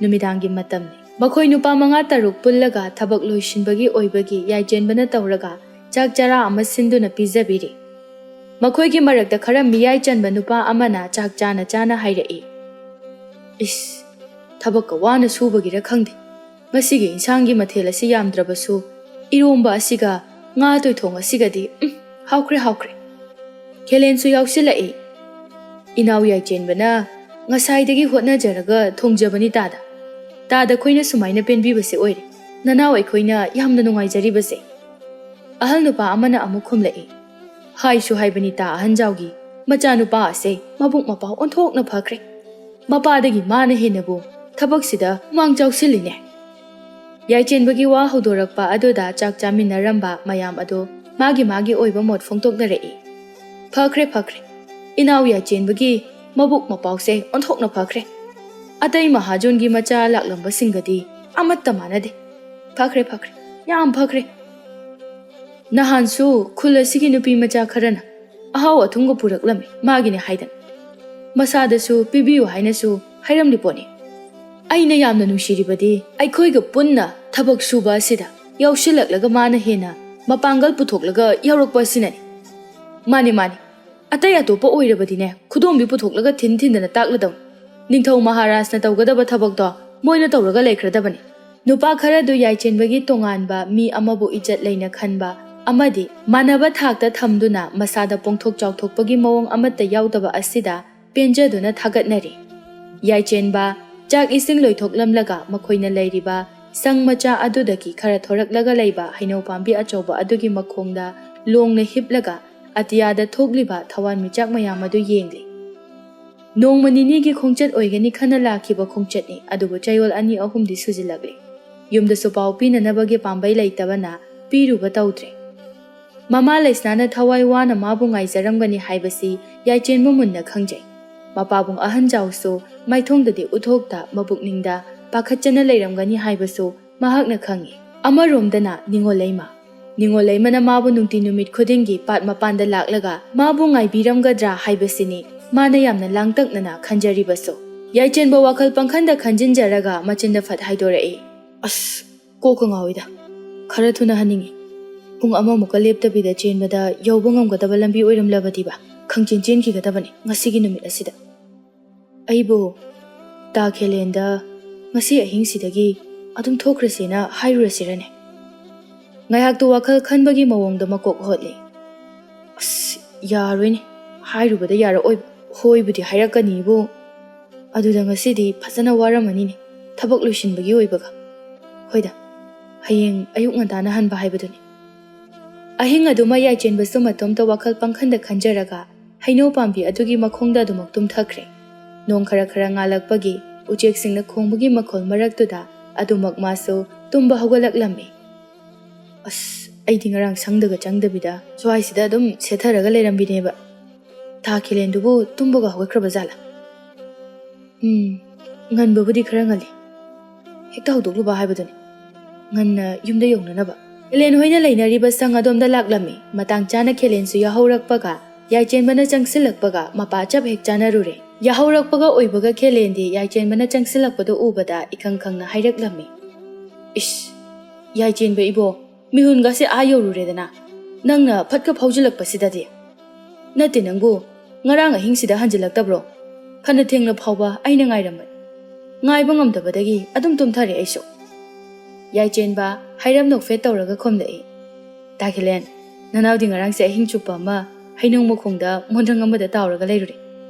ꯅꯨꯃꯤꯗꯥꯡꯒꯤ ꯃꯇꯝꯅꯤ꯫ ꯃꯈꯣꯏ ꯅꯨꯄꯥ ꯃꯉꯥ ꯇꯔꯨꯛ ꯄꯨꯜꯂꯒ ꯊꯕꯛ ꯂꯣꯏꯁꯤꯟꯕꯒꯤ ꯑꯣꯏꯕꯒꯤ ꯌꯥꯏꯆꯦꯟꯕꯅ ꯇꯧꯔꯒ ꯆꯥꯛ ꯆꯔꯥ ꯑꯃ ꯁꯤꯟꯗꯨꯅ ꯄꯤꯖꯕꯤꯔꯤ꯫ ꯃꯈꯣꯏꯒꯤ ꯃꯔꯛꯇ ꯈꯔ ꯃꯤꯌꯥꯏ ꯆꯟꯕ ꯅꯨꯄꯥ ꯑꯃꯅ ꯆꯥꯛ ꯆꯥꯅ ꯆꯥꯅ ꯍꯥꯏꯔꯛꯏ, "ꯏꯁ, ꯊꯕꯛꯀ ꯋꯥꯅ ꯁꯨꯕꯒꯤꯔ ꯈꯪꯗꯦ, ꯉꯁꯤꯒꯤ ꯏꯟꯁꯥꯡꯒꯤ ꯃꯊꯦꯜ ꯑꯁꯤ ꯌꯥꯝꯗ꯭ꯔꯕꯁꯨ ꯏꯔꯣꯝꯕ ꯑꯁꯤꯒ ꯉꯥ ꯇꯣꯏꯊꯣꯡ ꯑꯁꯤꯒꯗꯤ, ꯎꯝ, ꯍꯥꯎꯈ꯭ꯔꯦ, ꯍꯥꯎꯈ꯭ꯔꯦ꯫" ꯈꯦꯂꯦꯟꯁꯨ ꯌꯥꯎꯁꯤꯜꯂꯛꯏ꯫ "ꯏꯅꯥꯎ ꯌꯥꯏꯆꯦꯟꯕꯅ ꯉꯁꯥꯏꯗꯒꯤ ꯍꯣꯠꯅꯖꯔꯒ ꯊꯣꯡꯖꯕꯅꯤ ꯇꯥꯗ꯫ ꯇꯥꯗ ꯑꯩꯈꯣꯏꯅ ꯁꯨꯃꯥꯏꯅ ꯄꯦꯟꯕꯤꯕꯁꯦ ꯑꯣꯏꯔꯦ꯫ ꯅꯅꯥꯎ ꯑꯩꯈꯣꯏꯅ ꯌꯥꯝꯅ ꯅꯨꯡꯉꯥꯏꯖꯔꯤꯕꯁꯦ꯫" ꯑꯍꯜ ꯅꯨꯄꯥ ꯑꯃꯅ ꯑꯃꯨꯛ ꯈꯨꯝꯂꯛꯏ, "ꯍꯥꯏꯁꯨ ꯍꯥꯏꯕꯅꯤ ꯇꯥ ꯑꯍꯟꯖꯥꯎꯒꯤ, ꯃꯆꯥꯅꯨꯄꯥ ꯑꯁꯦ ꯃꯕꯨꯛ ꯃꯄꯥꯎ ꯑꯣꯟꯊꯣꯛꯅ ꯐꯈ꯭ꯔꯦ꯫ ꯃꯄꯥꯗꯒꯤ ꯃꯥꯅ ꯍꯦꯟꯅꯕꯨ ꯊꯕꯛꯁꯤꯗ ꯍꯨꯃꯥꯡ ꯆꯥꯎꯁꯤꯜꯂꯤꯅꯦ꯫" ꯌꯥꯏꯆꯦꯟꯕꯒꯤ ꯋꯥ ꯍꯧꯗꯣꯔꯛꯄ ꯑꯗꯨꯗ ꯆꯥꯛ ꯆꯥꯃꯤꯟꯅꯔꯝꯕ ꯃꯌꯥꯝ ꯑꯗꯨ ꯃꯥꯒꯤ ꯃꯥꯒꯤ ꯑꯣꯏꯕ ꯃꯣꯠ ꯐꯣꯡꯗꯣꯛꯅꯔꯛꯏ꯫ "ꯐꯈ꯭ꯔꯦ, ꯐꯈ꯭ꯔꯦ꯫ ꯏꯅꯥꯎ ꯌꯥꯏꯆꯦꯟꯕꯒꯤ ꯃꯕꯨꯛ ꯃꯄꯥꯎꯁꯦ ꯑꯣꯟꯊꯣꯛꯅ ꯐꯈ꯭ꯔꯦ꯫ ꯑꯇꯩ ꯃꯍꯥꯖꯣꯟꯒꯤ ꯃꯆꯥ ꯂꯥꯛꯂꯝꯕꯁꯤꯡꯒꯗꯤ ꯑꯃꯠꯇ ꯃꯥꯟꯅꯗꯦ꯫ ꯐꯈ꯭ꯔꯦ, ꯐꯈ꯭ꯔꯦ, ꯌꯥꯝ ꯐꯈ꯭ꯔꯦ꯫ ꯅꯍꯥꯟꯁꯨ ꯈꯨꯜ ꯑꯁꯤꯒꯤ ꯅꯨꯄꯤ ꯃꯆꯥ ꯈꯔꯅ ꯑꯍꯥꯎ ꯑꯊꯨꯝꯒ ꯄꯨꯔꯛꯂꯝꯃꯤ, ꯃꯥꯒꯤꯅꯦ ꯍꯥꯏꯗꯅ꯫ ꯃꯁꯥꯗꯁꯨ ꯄꯤꯕꯤꯌꯨ ꯍꯥꯏꯅꯁꯨ ꯍꯥꯏꯔꯝꯂꯤ ꯄꯣꯠꯅꯤ꯫ ꯑꯩꯅ ꯌꯥꯝꯅ ꯅꯨꯡꯁꯤꯔꯤꯕꯗꯤ ꯑꯩꯈꯣꯏꯒ ꯄꯨꯟꯅ ꯊꯕꯛ ꯁꯨꯕ ꯑꯁꯤꯗ ꯌꯥꯎꯁꯤꯜꯂꯛꯂꯒ ꯃꯥꯅ ꯍꯦꯟꯅ ꯃꯄꯥꯡꯒꯜ ꯄꯨꯊꯣꯛꯂꯒ ꯌꯥꯎꯔꯛꯄ ꯑꯁꯤꯅꯅꯤ꯫ "ꯃꯥꯅꯤ, ꯃꯥꯅꯤ꯫ ꯑꯇꯩ ꯑꯇꯣꯞꯄ ꯑꯣꯏꯔꯕꯗꯤꯅꯦ, ꯈꯨꯗꯣꯝꯕꯤ ꯄꯨꯊꯣꯛꯂꯒ ꯊꯤꯟ ꯊꯤꯟꯗꯅ ꯇꯥꯛꯂꯗꯧꯅꯤ꯫ ꯅꯤꯡꯊꯧ ꯃꯍꯥꯔꯥꯖꯅ ꯇꯧꯒꯗꯕ ꯊꯕꯛꯇꯣ ꯃꯣꯏꯅ ꯇꯧꯔꯒ ꯂꯩꯈ꯭ꯔꯗꯕꯅꯤ"꯫ ꯅꯨꯄꯥ ꯈꯔꯗꯨ ꯌꯥꯏꯆꯦꯟꯕꯒꯤ ꯇꯣꯉꯥꯟꯕ ꯃꯤ ꯑꯃꯕꯨ ꯏꯖꯠ ꯂꯩꯅ ꯈꯟꯕ ꯑꯃꯗꯤ ꯃꯥꯟꯅꯕ ꯊꯥꯛꯇ ꯊꯝꯗꯨꯅ ꯃꯁꯥꯗ ꯄꯣꯡꯊꯣꯛ ꯆꯥꯎꯊꯣꯛꯄꯒꯤ ꯃꯑꯣꯡ ꯑꯃꯠꯇ ꯌꯥꯎꯗꯕ ꯑꯁꯤꯗ ꯄꯦꯟꯖꯗꯨꯅ ꯊꯥꯒꯠꯅꯔꯤ꯫ ꯌꯥꯏꯆꯦꯟꯕ ꯆꯥꯛ ꯏꯁꯤꯡ ꯂꯣꯏꯊꯣꯛꯂꯝꯂꯒ ꯃꯈꯣꯏꯅ ꯂꯩꯔꯤꯕ ꯁꯪ ꯃꯆꯥ ꯑꯗꯨꯗꯒꯤ ꯈꯔ ꯊꯣꯔꯛꯂꯒ ꯂꯩꯕ ꯍꯩꯅꯧ ꯄꯥꯝꯕꯤ ꯑꯆꯧꯕ ꯑꯗꯨꯒꯤ ꯃꯈꯣꯡꯗ ꯂꯣꯡꯅ ꯍꯤꯞꯂꯒ ꯑꯇꯤꯌꯥꯗ ꯊꯣꯛꯂꯤꯕ ꯊꯋꯥꯟꯃꯤꯆꯥꯛ ꯃꯌꯥꯝ ꯑꯗꯨ ꯌꯦꯡꯂꯤ꯫ ꯅꯣꯡꯃ ꯅꯤꯅꯤꯒꯤ ꯈꯣꯡꯆꯠ ꯑꯣꯏꯒꯅꯤ ꯈꯟꯅ ꯂꯥꯛꯈꯤꯕ ꯈꯣꯡꯆꯠꯅꯤ, ꯑꯗꯨꯕꯨ ꯆꯌꯣꯜ ꯑꯅꯤ ꯑꯍꯨꯝꯗꯤ ꯁꯨꯖꯤꯜꯂꯛꯂꯤ꯫ ꯌꯨꯝꯗꯁꯨ ꯄꯥꯎ ꯄꯤꯅꯅꯕꯒꯤ ꯄꯥꯝꯕꯩ ꯂꯩꯇꯕꯅ ꯄꯤꯔꯨꯕ ꯇꯧꯗ꯭ꯔꯦ꯫ ꯃꯃꯥ ꯂꯩꯁꯅꯥꯅ ꯊꯋꯥꯏ ꯋꯥꯅ ꯃꯥꯕꯨ ꯉꯥꯏꯖꯔꯝꯒꯅꯤ ꯍꯥꯏꯕꯁꯤ ꯌꯥꯏꯆꯦꯟꯕ ꯃꯨꯟꯅ ꯈꯪꯖꯩ꯫ ꯃꯄꯥꯕꯨꯡ ꯑꯍꯟ ꯖꯥꯎꯁꯨ ꯃꯥꯏꯊꯣꯡꯗꯗꯤ ꯎꯠꯊꯣꯛꯇ ꯃꯄꯨꯛꯅꯤꯡꯗ ꯄꯥꯈꯠꯆꯅ ꯂꯩꯔꯝꯒꯅꯤ ꯍꯥꯏꯕꯁꯨ ꯃꯍꯥꯛꯅ ꯈꯪꯏ꯫ ꯑꯃꯔꯣꯝꯗꯅ ꯅꯤꯉꯣꯜ ꯂꯩꯃ꯫ ꯅꯤꯉꯣꯜ ꯂꯩꯃꯅ ꯃꯥꯕꯨ ꯅꯨꯡꯇꯤ ꯅꯨꯃꯤꯠ ꯈꯨꯗꯤꯡꯒꯤ ꯄꯥꯠ ꯃꯄꯥꯟꯗ ꯂꯥꯛꯂꯒ ꯃꯥꯕꯨ ꯉꯥꯏꯕꯤꯔꯝꯒꯗ꯭ꯔꯥ ꯍꯥꯏꯕꯁꯤꯅꯤ ꯃꯥꯅ ꯌꯥꯝꯅ ꯂꯥꯡꯇꯛꯅꯅ ꯈꯟꯖꯔꯤꯕꯁꯨ꯫ ꯌꯥꯏꯆꯦꯟꯕ ꯋꯥꯈꯜ ꯄꯪꯈꯟꯗ ꯈꯟꯖꯤꯟꯖꯔꯒ ꯃꯆꯤꯟꯗ ꯐꯠ ꯍꯥꯏꯗꯣꯔꯛꯏ, "ꯑꯁ, ꯀꯣꯛꯀ ꯉꯥꯎꯏꯗ꯫ ꯈꯔ ꯊꯨꯅ ꯍꯟꯅꯤꯡꯉꯤ꯫ ꯄꯨꯡ ꯑꯃꯃꯨꯛꯀ ꯂꯦꯞꯇꯕꯤꯗ ꯆꯦꯟꯕꯗ ꯌꯧꯕ ꯉꯝꯒꯗꯕ ꯂꯝꯕꯤ ꯑꯣꯏꯔꯝꯂꯕꯗꯤꯕ ꯈꯪꯆꯦꯟ ꯆꯦꯟꯈꯤꯒꯗꯕꯅꯤ ꯉꯁꯤꯒꯤ ꯅꯨꯃꯤꯠ ꯑꯁꯤꯗ꯫ ꯑꯩꯕꯨ ꯇꯥ ꯈꯦꯂꯦꯟꯗ ꯉꯁꯤ ꯑꯍꯤꯡꯁꯤꯗꯒꯤ ꯑꯗꯨꯝ ꯊꯣꯛꯈ꯭ꯔꯁꯦꯅ ꯍꯥꯏꯔꯨꯔꯁꯤꯔꯅꯦ?" ꯉꯥꯏꯍꯥꯛꯇꯨ ꯋꯥꯈꯜ ꯈꯟꯕꯒꯤ ꯃꯑꯣꯡꯗ ꯃꯀꯣꯛ ꯍꯣꯠꯂꯤ꯫ "ꯑꯁ, ꯌꯥꯔꯣꯏꯅꯦ, ꯍꯥꯏꯔꯨꯕꯗ ꯌꯥꯔꯛꯑꯣꯏ꯫ ꯍꯣꯏꯕꯨꯗꯤ ꯍꯥꯏꯔꯛꯀꯅꯤꯕꯨ, ꯑꯗꯨꯗ ꯉꯁꯤꯗꯤ ꯐꯖꯅ ꯋꯥꯔꯝꯃꯅꯤꯅꯦ, ꯊꯕꯛ ꯂꯣꯏꯁꯤꯟꯕꯒꯤ ꯑꯣꯏꯕꯒ꯫ ꯍꯣꯏꯗ, ꯍꯌꯦꯡ ꯑꯌꯨꯛ ꯉꯟꯇꯥꯅ ꯍꯟꯕ ꯍꯥꯏꯕꯗꯨꯅꯤ"꯫ ꯑꯍꯤꯡ ꯑꯗꯨꯃ ꯌꯥꯏꯆꯦꯟꯕꯁꯨ ꯃꯇꯣꯝꯇ ꯋꯥꯈꯜ ꯄꯪꯈꯟꯗ ꯈꯟꯖꯔꯒ ꯍꯩꯅꯧ ꯄꯥꯝꯕꯤ ꯑꯗꯨꯒꯤ ꯃꯈꯣꯡꯗ ꯑꯗꯨꯃꯛ ꯇꯨꯝꯊꯈ꯭ꯔꯦ꯫ ꯅꯣꯡ ꯈꯔ ꯈꯔ ꯉꯥꯜꯂꯛꯄꯒꯤ, ꯎꯆꯦꯛꯁꯤꯡꯅ ꯈꯣꯡꯕꯒꯤ ꯃꯈꯣꯜ ꯃꯔꯛꯇꯨꯗ ꯑꯗꯨꯃꯛ ꯃꯥꯁꯨ ꯇꯨꯝꯕ ꯍꯧꯒꯠꯂꯛꯂꯝꯃꯤ꯫ "ꯑꯁ, ꯑꯩꯗꯤ ꯉꯔꯥꯡ ꯁꯪꯗꯒ ꯆꯪꯗꯕꯤꯗ ꯁ꯭ꯋꯥꯏꯁꯤꯗ ꯑꯗꯨꯝ ꯁꯦꯠꯊꯔꯒ ꯂꯩꯔꯝꯕꯤꯅꯦꯕ꯫ ꯊꯥ ꯈꯦꯂꯦꯟꯗꯨꯕꯨ ꯇꯨꯝꯕꯒ ꯍꯧꯒꯠꯈ꯭ꯔꯕ ꯖꯥꯠꯂꯥ? ꯎꯝ, ꯉꯟꯕꯕꯨꯗꯤ ꯈꯔ ꯉꯜꯂꯤ꯫ ꯍꯦꯛꯇ ꯍꯧꯗꯣꯛꯂꯨꯕ ꯍꯥꯏꯕꯗꯨꯅꯤ꯫ ꯉꯟꯅ ꯌꯨꯝꯗ ꯌꯧꯅꯅꯕ"꯫ ꯈꯦꯂꯦꯟ ꯍꯣꯏꯅ ꯂꯩꯅꯔꯤꯕ ꯁꯪ ꯑꯗꯣꯝꯗ ꯂꯥꯛꯂꯝꯃꯤ꯫ ꯃꯇꯥꯡ ꯆꯥꯅ ꯈꯦꯂꯦꯟꯁꯨ ꯌꯥꯍꯧꯔꯛꯄꯒ ꯌꯥꯏꯆꯦꯟꯕꯅ ꯆꯪꯁꯤꯜꯂꯛꯄꯒ ꯃꯄꯥ ꯆꯞ ꯍꯦꯛ ꯆꯥꯅꯔꯨꯔꯦ꯫ ꯌꯥꯍꯧꯔꯛꯄꯒ ꯑꯣꯏꯕꯒ ꯈꯦꯂꯦꯟꯗꯤ ꯌꯥꯏꯆꯦꯟꯕꯅ ꯆꯪꯁꯤꯜꯂꯛꯄꯗꯨ ꯎꯕꯗ ꯏꯈꯪ ꯈꯪꯅ ꯍꯥꯏꯔꯛꯂꯝꯃꯤ, "ꯏꯁ, ꯌꯥꯏꯆꯦꯟꯕ ꯏꯕꯣ, ꯃꯤꯍꯨꯟꯒꯁꯦ ꯑꯥ ꯌꯧꯔꯨꯔꯦꯗꯅ, ꯅꯪꯅ ꯐꯠꯀ ꯐꯥꯎꯖꯤꯜꯂꯛꯄꯁꯤꯗꯗꯤ"꯫ "ꯅꯠꯇꯦ ꯅꯪꯕꯨ, ꯉꯔꯥꯡ ꯑꯍꯤꯡꯁꯤꯗ ꯍꯟꯖꯤꯜꯂꯛꯇꯕ꯭ꯔꯣ? ꯐꯅ ꯊꯦꯡꯂ ꯐꯥꯎꯕ ꯑꯩꯅ ꯉꯥꯏꯔꯝꯕꯅꯤ꯫ ꯉꯥꯏꯕ ꯉꯝꯗꯕꯗꯒꯤ ꯑꯗꯨꯝ ꯇꯨꯝꯊꯔꯦ ꯑꯩꯁꯨ꯫" ꯌꯥꯏꯆꯦꯟꯕ ꯍꯥꯏꯔꯞ ꯅꯣꯛꯐꯦꯠ ꯇꯧꯔꯒ ꯈꯨꯝꯂꯛꯏ꯫ "ꯇꯥ ꯈꯦꯂꯦꯟ, ꯅꯅꯥꯎꯗꯤ ꯉꯔꯥꯡꯁꯦ ꯑꯍꯤꯡ ꯆꯨꯞꯄ ꯑꯃ ꯍꯩꯅꯧ ꯃꯈꯣꯡꯗ ꯃꯣꯟꯗ꯭ꯔꯪ ꯑꯃꯗ ꯇꯥꯎꯔꯒ ꯂꯩꯔꯨꯔꯦ꯫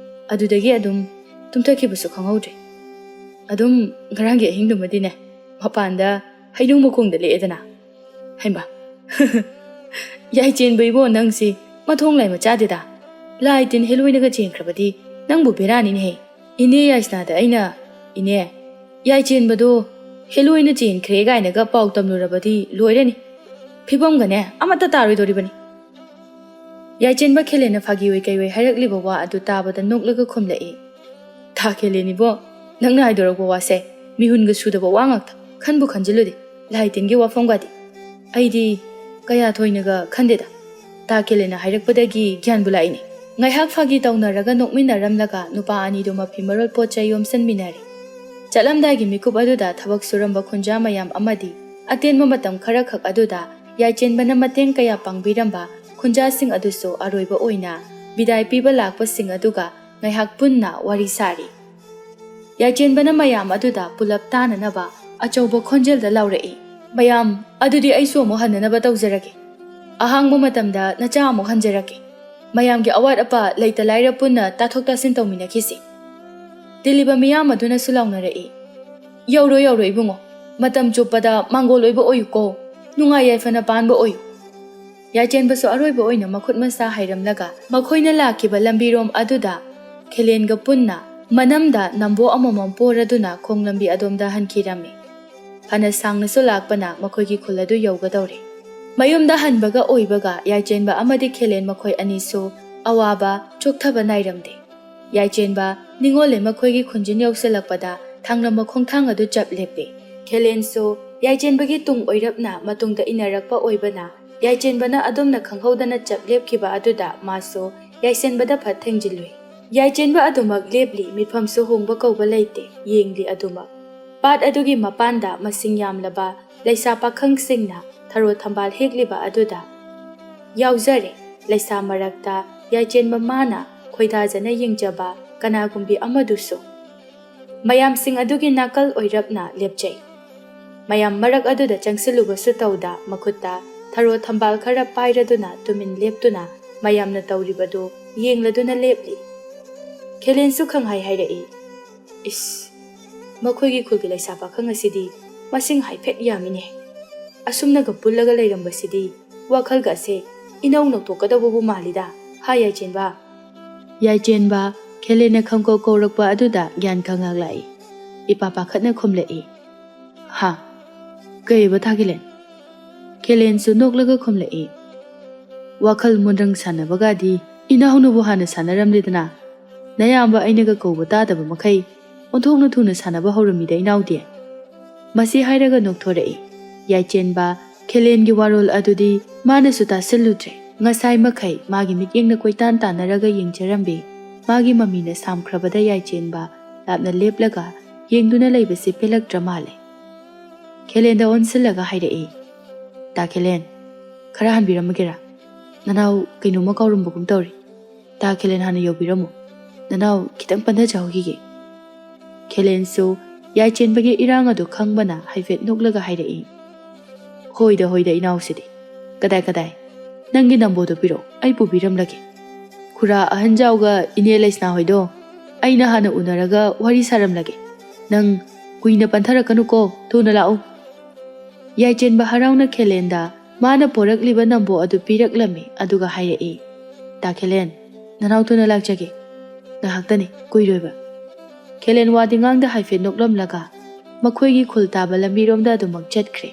ꯑꯗꯨꯗꯒꯤ ꯑꯗꯨꯝ ꯇꯨꯝꯊꯈꯤꯕꯁꯨ ꯈꯪꯍꯧꯗ꯭ꯔꯦ꯫ ꯑꯗꯨꯝ ꯉꯔꯥꯡꯒꯤ ꯑꯍꯤꯡꯗꯨꯃꯗꯤꯅꯦ, ꯃꯄꯥꯟꯗ ꯍꯩꯅꯧ ꯃꯈꯣꯡꯗ ꯂꯦꯛꯑꯦꯗꯅ꯫" ꯍꯩꯃꯥ, ꯌꯥꯏꯆꯦꯟꯕ ꯏꯕꯣ, ꯅꯪꯁꯤ ꯃꯊꯣꯡ ꯂꯩ ꯃꯆꯥꯗꯦꯗ꯫ ꯂꯥꯏ ꯇꯤꯟ ꯍꯦꯂꯣꯏꯅꯒ ꯆꯦꯟꯈ꯭ꯔꯕꯗꯤ ꯅꯪꯕꯨ ꯕꯦꯔꯥꯅꯤꯅꯦꯍꯦ꯫ ꯏꯅꯦ ꯌꯥꯏꯁꯅꯥꯗ ꯑꯩꯅ, "ꯏꯅꯦ, ꯌꯥꯏꯆꯦꯟꯕꯗꯣ ꯍꯦꯂꯣꯏꯅ ꯆꯦꯟꯈ꯭ꯔꯦ" ꯀꯥꯏꯅꯒ ꯄꯥꯎ ꯇꯝꯂꯨꯔꯕꯗꯤ ꯂꯣꯏꯔꯅꯤ꯫ ꯐꯤꯕꯝꯒꯅꯦ ꯑꯃꯠꯇ ꯇꯥꯔꯣꯏꯗꯧꯔꯤꯕꯅꯤ꯫ ꯌꯥꯏꯆꯦꯟꯕ ꯈꯦꯂꯦꯟꯅ ꯐꯥꯒꯤ ꯑꯣꯏ ꯀꯩ ꯑꯣꯏ ꯍꯥꯏꯔꯛꯂꯤꯕ ꯋꯥ ꯑꯗꯨ ꯇꯥꯕꯗ ꯅꯣꯛꯂꯒ ꯈꯨꯝꯂꯛꯏ꯫ "ꯊꯥ ꯈꯦꯂꯦꯟ ꯏꯕꯣ, ꯅꯪꯅ ꯍꯥꯏꯗꯣꯔꯛꯄ ꯋꯥꯁꯦ ꯃꯤꯍꯨꯟꯒ ꯁꯨꯗꯕ ꯋꯥ ꯉꯥꯛꯇ꯫ ꯈꯟꯕꯨ ꯈꯟꯖꯤꯜꯂꯨꯗꯦ, ꯂꯥꯏ ꯇꯤꯟꯒꯤ ꯋꯥꯐꯝꯒꯗꯤ꯫ ꯑꯩꯗꯤ ꯀꯌꯥ ꯊꯣꯏꯅꯒ ꯈꯟꯗꯦꯗ꯫ ꯇꯥ ꯈꯦꯂꯦꯟꯅ ꯍꯥꯏꯔꯛꯄꯗꯒꯤ ꯒ꯭ꯌꯥꯟꯕꯨ ꯂꯥꯛꯏꯅꯦ꯫" ꯉꯥꯏꯍꯥꯛ ꯐꯥꯒꯤ ꯇꯧꯅꯔꯒ ꯅꯣꯛꯃꯤꯟꯅꯔꯝꯂꯒ ꯅꯨꯄꯥ ꯑꯅꯤꯗꯨ ꯃꯐꯤ ꯃꯔꯣꯜ ꯄꯣꯠ ꯆꯩ ꯌꯣꯝꯁꯤꯟꯃꯤꯟꯅꯔꯦ꯫ ꯆꯠꯂꯝꯗꯥꯏꯒꯤ ꯃꯤꯀꯨꯞ ꯑꯗꯨꯗ ꯊꯕꯛ ꯁꯨꯔꯝꯕ ꯈꯨꯟꯖꯥ ꯃꯌꯥꯝ ꯑꯃꯗꯤ ꯑꯇꯦꯟꯕ ꯃꯇꯝ ꯈꯔꯈꯛ ꯑꯗꯨꯗ ꯌꯥꯏꯆꯦꯟꯕꯅ ꯃꯇꯦꯡ ꯀꯌꯥ ꯄꯥꯡꯕꯤꯔꯝꯕ ꯈꯨꯟꯖꯥꯁꯤꯡ ꯑꯗꯨꯁꯨ ꯑꯔꯣꯏꯕ ꯑꯣꯏꯅ ꯕꯤꯗꯥꯏ ꯄꯤꯕ ꯂꯥꯛꯄꯁꯤꯡ ꯑꯗꯨꯒ ꯉꯥꯏꯍꯥꯛ ꯄꯨꯟꯅ ꯋꯥꯔꯤ ꯁꯥꯔꯤ꯫ ꯌꯥꯏꯆꯦꯟꯕꯅ ꯃꯌꯥꯝ ꯑꯗꯨꯗ ꯄꯨꯂꯞ ꯇꯥꯅꯅꯕ ꯑꯆꯧꯕ ꯈꯣꯟꯖꯦꯜꯗ ꯂꯥꯎꯔꯛꯏ, "ꯃꯌꯥꯝ, ꯑꯗꯨꯗꯤ ꯑꯩꯁꯨ ꯑꯃꯨꯛ ꯍꯟꯅꯅꯕ ꯇꯧꯖꯔꯒꯦ꯫ ꯑꯍꯥꯡꯕ ꯃꯇꯝꯗ ꯅꯆꯥ ꯑꯃꯨꯛ ꯍꯟꯖꯔꯛꯀꯦ꯫ ꯃꯌꯥꯝꯒꯤ ꯑꯋꯥꯠ ꯑꯄꯥ ꯂꯩꯇ ꯂꯥꯏꯔ ꯄꯨꯟꯅ ꯇꯥꯊꯣꯛ ꯇꯥꯁꯤꯟ ꯇꯧꯃꯤꯟꯅꯈꯤꯁꯤ꯫" ꯇꯤꯜꯂꯤꯕ ꯃꯤꯌꯥꯝ ꯑꯗꯨꯅꯁꯨ ꯂꯥꯎꯅꯔꯛꯏ, "ꯌꯧꯔꯣ ꯌꯧꯔꯣ ꯏꯕꯨꯡꯉꯣ, ꯃꯇꯝ ꯆꯨꯞꯄꯗ ꯃꯥꯡꯒꯣꯜ ꯑꯣꯏꯕ ꯑꯣꯏꯌꯨꯀꯣ, ꯅꯨꯡꯉꯥꯏ ꯌꯥꯏꯐꯅ ꯄꯥꯟꯕ ꯑꯣꯏꯌꯨ꯫" ꯌꯥꯏꯆꯦꯟꯕꯁꯨ ꯑꯔꯣꯏꯕ ꯑꯣꯏꯅ ꯃꯈꯨꯠ ꯃꯁꯥ ꯍꯩꯔꯝꯂꯒ ꯃꯈꯣꯏꯅ ꯂꯥꯛꯈꯤꯕ ꯂꯝꯕꯤꯔꯣꯝ ꯑꯗꯨꯗ ꯈꯦꯂꯦꯟꯒ ꯄꯨꯟꯅ ꯃꯅꯝꯗ ꯅꯝꯕꯣ ꯑꯃꯃꯝ ꯄꯣꯔꯗꯨꯅ ꯈꯣꯡ ꯂꯝꯕꯤ ꯑꯗꯣꯝꯗ ꯍꯟꯈꯤꯔꯝꯃꯤ꯫ ꯐꯅ ꯁꯥꯡꯅꯁꯨ ꯂꯥꯛꯄꯅ ꯃꯈꯣꯏꯒꯤ ꯈꯨꯜ ꯑꯗꯨ ꯌꯧꯒꯗꯧꯔꯦ꯫ ꯃꯌꯨꯝꯗ ꯍꯟꯕꯒ ꯑꯣꯏꯕꯒ ꯌꯥꯏꯆꯦꯟꯕ ꯑꯃꯗꯤ ꯈꯦꯂꯦꯟ ꯃꯈꯣꯏ ꯑꯅꯤꯁꯨ ꯑꯋꯥꯕ ꯆꯣꯛꯊꯕ ꯅꯥꯏꯔꯝꯗꯦ꯫ ꯌꯥꯏꯆꯦꯟꯕ ꯅꯤꯡꯉꯣꯜꯂꯦ ꯃꯈꯣꯏꯒꯤ ꯈꯨꯟꯖꯤꯟ ꯌꯧꯁꯤꯜꯂꯛꯄꯗ ꯊꯥꯡꯂꯝꯕ ꯈꯣꯡꯊꯥꯡ ꯑꯗꯨ ꯆꯞ ꯂꯦꯞꯄꯤ꯫ ꯈꯦꯂꯦꯟꯁꯨ ꯌꯥꯏꯆꯦꯟꯕꯒꯤ ꯇꯨꯡ ꯑꯣꯏꯔꯞꯅ ꯃꯇꯨꯡꯗ ꯏꯟꯅꯔꯛꯄ ꯑꯣꯏꯕꯅ ꯌꯥꯏꯆꯦꯟꯕꯅ ꯑꯗꯨꯝꯅ ꯈꯪꯍꯧꯗꯅ ꯆꯞ ꯂꯦꯞꯈꯤꯕ ꯑꯗꯨꯗ ꯃꯥꯁꯨ ꯌꯥꯏꯆꯦꯟꯕꯗ ꯐꯠ ꯊꯦꯡꯖꯤꯜꯂꯨꯏ꯫ ꯌꯥꯏꯆꯦꯟꯕ ꯑꯗꯨꯃꯛ ꯂꯦꯞꯂꯤ, ꯃꯤꯐꯝꯁꯨ ꯍꯣꯡꯕ ꯀꯧꯕ ꯂꯩꯇꯦ, ꯌꯦꯡꯂꯤ ꯑꯗꯨꯃꯛ꯫ ꯄꯥꯠ ꯑꯗꯨꯒꯤ ꯃꯄꯥꯟꯗ ꯃꯁꯤꯡ ꯌꯥꯝꯂꯕ ꯂꯩꯁꯥ ꯄꯥꯈꯪꯁꯤꯡꯅ ꯊꯔꯣ ꯊꯝꯕꯥꯜ ꯍꯦꯛꯂꯤꯕ ꯑꯗꯨꯗ ꯌꯥꯎꯖꯔꯦ꯫ ꯂꯩꯁꯥ ꯃꯔꯛꯇ ꯌꯥꯏꯆꯦꯟꯕ ꯃꯥꯅ ꯈꯣꯏꯗꯥꯖꯅ ꯌꯦꯡꯖꯕ ꯀꯅꯥꯒꯨꯝꯕꯤ ꯑꯃꯗꯨꯁꯨ ꯃꯌꯥꯝꯁꯤꯡ ꯑꯗꯨꯒꯤ ꯅꯥꯀꯜ ꯑꯣꯏꯔꯞꯅ ꯂꯦꯞꯆꯩ꯫ ꯃꯌꯥꯝ ꯃꯔꯛ ꯑꯗꯨꯗ ꯆꯪꯁꯤꯜꯂꯨꯕꯁꯨ ꯇꯧꯗ ꯃꯈꯨꯠꯇ ꯊꯔꯣ ꯊꯝꯕꯥꯜ ꯈꯔ ꯄꯥꯏꯔꯗꯨꯅ ꯇꯨꯃꯤꯟ ꯂꯦꯞꯇꯨꯅ ꯃꯌꯥꯝꯅ ꯇꯧꯔꯤꯕꯗꯨ ꯌꯦꯡꯂꯗꯨꯅ ꯂꯦꯞꯂꯤ꯫ ꯈꯦꯂꯦꯟꯁꯨ ꯈꯪꯍꯥꯏ ꯍꯥꯏꯔꯛꯏ, "ꯏꯁ, ꯃꯈꯣꯏꯒꯤ ꯈꯨꯜꯒꯤ ꯂꯩꯁꯥ ꯄꯥꯈꯪ ꯑꯁꯤꯗꯤ ꯃꯁꯤꯡ ꯍꯥꯏꯐꯦꯠ ꯌꯥꯝꯃꯤꯅꯦ꯫ ꯑꯁꯨꯝꯅꯒ ꯄꯨꯜꯂꯒ ꯂꯩꯔꯝꯕꯁꯤꯗꯤ ꯋꯥꯈꯜꯒ ꯑꯁꯦ ꯏꯅꯧ ꯅꯧꯊꯣꯛꯀꯗꯧꯕꯕꯨ ꯃꯥꯜꯂꯤꯗ, ꯍꯥ ꯌꯥꯏꯆꯦꯟꯕ?" ꯌꯥꯏꯆꯦꯟꯕ ꯈꯦꯂꯦꯟꯅ ꯈꯪꯀꯧ ꯀꯧꯔꯛꯄ ꯑꯗꯨꯗ ꯒ꯭ꯌꯥꯟ ꯈꯪꯉꯛꯂꯛꯏ꯫ ꯏꯄꯥ ꯄꯥꯈꯠꯅ ꯈꯨꯝꯂꯛꯏ, "ꯍꯥ? ꯀꯩꯕ ꯊꯥꯈꯤꯂꯦꯟ?" ꯈꯦꯂꯦꯟꯁꯨ ꯅꯣꯛꯂꯒ ꯈꯨꯝꯂꯛꯏ, "ꯋꯥꯈꯜ ꯃꯨꯟꯗ꯭ꯔꯪ ꯁꯥꯟꯅꯕꯒꯗꯤ ꯏꯅꯥꯎꯅꯕꯨ ꯍꯥꯟꯅ ꯁꯥꯟꯅꯔꯝꯂꯦꯗꯅ꯫ ꯅꯌꯥꯝꯕ ꯑꯩꯅꯒ ꯀꯧꯕ ꯇꯥꯗꯕ ꯃꯈꯩ ꯑꯣꯟꯊꯣꯛꯅ ꯊꯨꯅ ꯁꯥꯟꯅꯕ ꯍꯧꯔꯝꯃꯤꯗ ꯏꯅꯥꯎꯗꯤ꯫" ꯃꯁꯤ ꯍꯥꯏꯔꯒ ꯅꯣꯛꯊꯣꯔꯛꯏ꯫ ꯌꯥꯏꯆꯦꯟꯕ ꯈꯦꯂꯦꯟꯒꯤ ꯋꯥꯔꯣꯜ ꯑꯗꯨꯗꯤ ꯃꯥꯅꯁꯨ ꯇꯥꯁꯤꯜꯂꯨꯗ꯭ꯔꯦ꯫ ꯉꯁꯥꯏ ꯃꯈꯩ ꯃꯥꯒꯤ ꯃꯤꯠꯌꯦꯡꯅ ꯀꯣꯏꯇꯥꯟ ꯇꯥꯟꯅꯔꯒ ꯌꯦꯡꯖꯔꯝꯃꯤ꯫ ꯃꯥꯒꯤ ꯃꯃꯤꯅ ꯁꯥꯝꯈ꯭ꯔꯕꯗ ꯌꯥꯏꯆꯦꯟꯕ ꯂꯥꯞꯅ ꯂꯦꯞꯂꯒ ꯌꯦꯡꯗꯨꯅ ꯂꯩꯕꯁꯤ ꯄꯦꯜꯂꯛꯇ꯭ꯔ ꯃꯥꯜꯂꯦ꯫ ꯈꯦꯂꯦꯟꯗ ꯑꯣꯟꯁꯤꯜꯂꯒ ꯍꯥꯏꯔꯛꯏ, "ꯇꯥ ꯈꯦꯂꯦꯟ, ꯈꯔ ꯍꯟꯕꯤꯔꯝꯃꯒꯦꯔꯥ? ꯅꯅꯥꯎ ꯀꯩꯅꯣꯝꯃ ꯀꯥꯎꯔꯝꯕꯒꯨꯝ ꯇꯧꯔꯤ꯫ ꯇꯥ ꯈꯦꯂꯦꯟ ꯍꯥꯟꯅ ꯌꯧꯕꯤꯔꯝꯃꯨ꯫ ꯅꯅꯥꯎ ꯈꯤꯇꯪ ꯄꯟꯊꯖꯍꯧꯈꯤꯒꯦ꯫" ꯈꯦꯂꯦꯟꯁꯨ ꯌꯥꯏꯆꯦꯟꯕꯒꯤ ꯏꯔꯥꯡ ꯑꯗꯨ ꯈꯪꯕꯅ ꯍꯥꯏꯐꯦꯠ ꯅꯣꯛꯂꯒ ꯍꯥꯏꯔꯛꯏ, "ꯍꯣꯏꯗ, ꯍꯣꯏꯗ, ꯏꯅꯥꯎꯁꯤꯗꯤ꯫ ꯀꯗꯥꯏ, ꯀꯗꯥꯏ? ꯅꯪꯒꯤ ꯅꯝꯕꯣꯗꯣ ꯄꯤꯔꯛꯑꯣ, ꯑꯩ ꯄꯨꯕꯤꯔꯝꯂꯒꯦ꯫ ꯈꯨꯔꯥ ꯑꯍꯟꯖꯥꯎꯒ ꯏꯅꯦ ꯂꯩꯁꯅꯥ ꯍꯣꯏꯗꯣ ꯑꯩꯅ ꯍꯥꯟꯅ ꯎꯅꯔꯒ ꯋꯥꯔꯤ ꯁꯥꯔꯝꯂꯒꯦ꯫ ꯅꯪ ꯀꯨꯏꯅ ꯄꯟꯊꯔꯛꯀꯅꯨꯀꯣ, ꯊꯨꯅ ꯂꯥꯛꯎ꯫" ꯌꯥꯏꯆꯦꯟꯕ ꯍꯔꯥꯎꯅ ꯈꯦꯂꯦꯟꯗ ꯃꯥꯅ ꯄꯣꯔꯛꯂꯤꯕ ꯅꯝꯕꯣ ꯑꯗꯨ ꯄꯤꯔꯛꯂꯝꯃꯤ, ꯑꯗꯨꯒ ꯍꯥꯏꯔꯛꯏ, "ꯇꯥ ꯈꯦꯂꯦꯟ, ꯅꯅꯥꯎ ꯊꯨꯅ ꯂꯥꯛꯆꯒꯦ꯫ ꯉꯥꯏꯍꯥꯛꯇꯅꯤ, ꯀꯨꯏꯔꯣꯏꯕ꯫" ꯈꯦꯂꯦꯟ ꯋꯥꯗꯤ ꯉꯥꯡꯗ ꯍꯥꯏꯐꯦꯠ ꯅꯣꯛꯂꯝꯂꯒ ꯃꯈꯣꯏꯒꯤ ꯈꯨꯜ ꯇꯥꯕ ꯂꯝꯕꯤꯔꯣꯝꯗ ꯑꯗꯨꯃꯛ ꯆꯠꯈ꯭ꯔꯦ꯫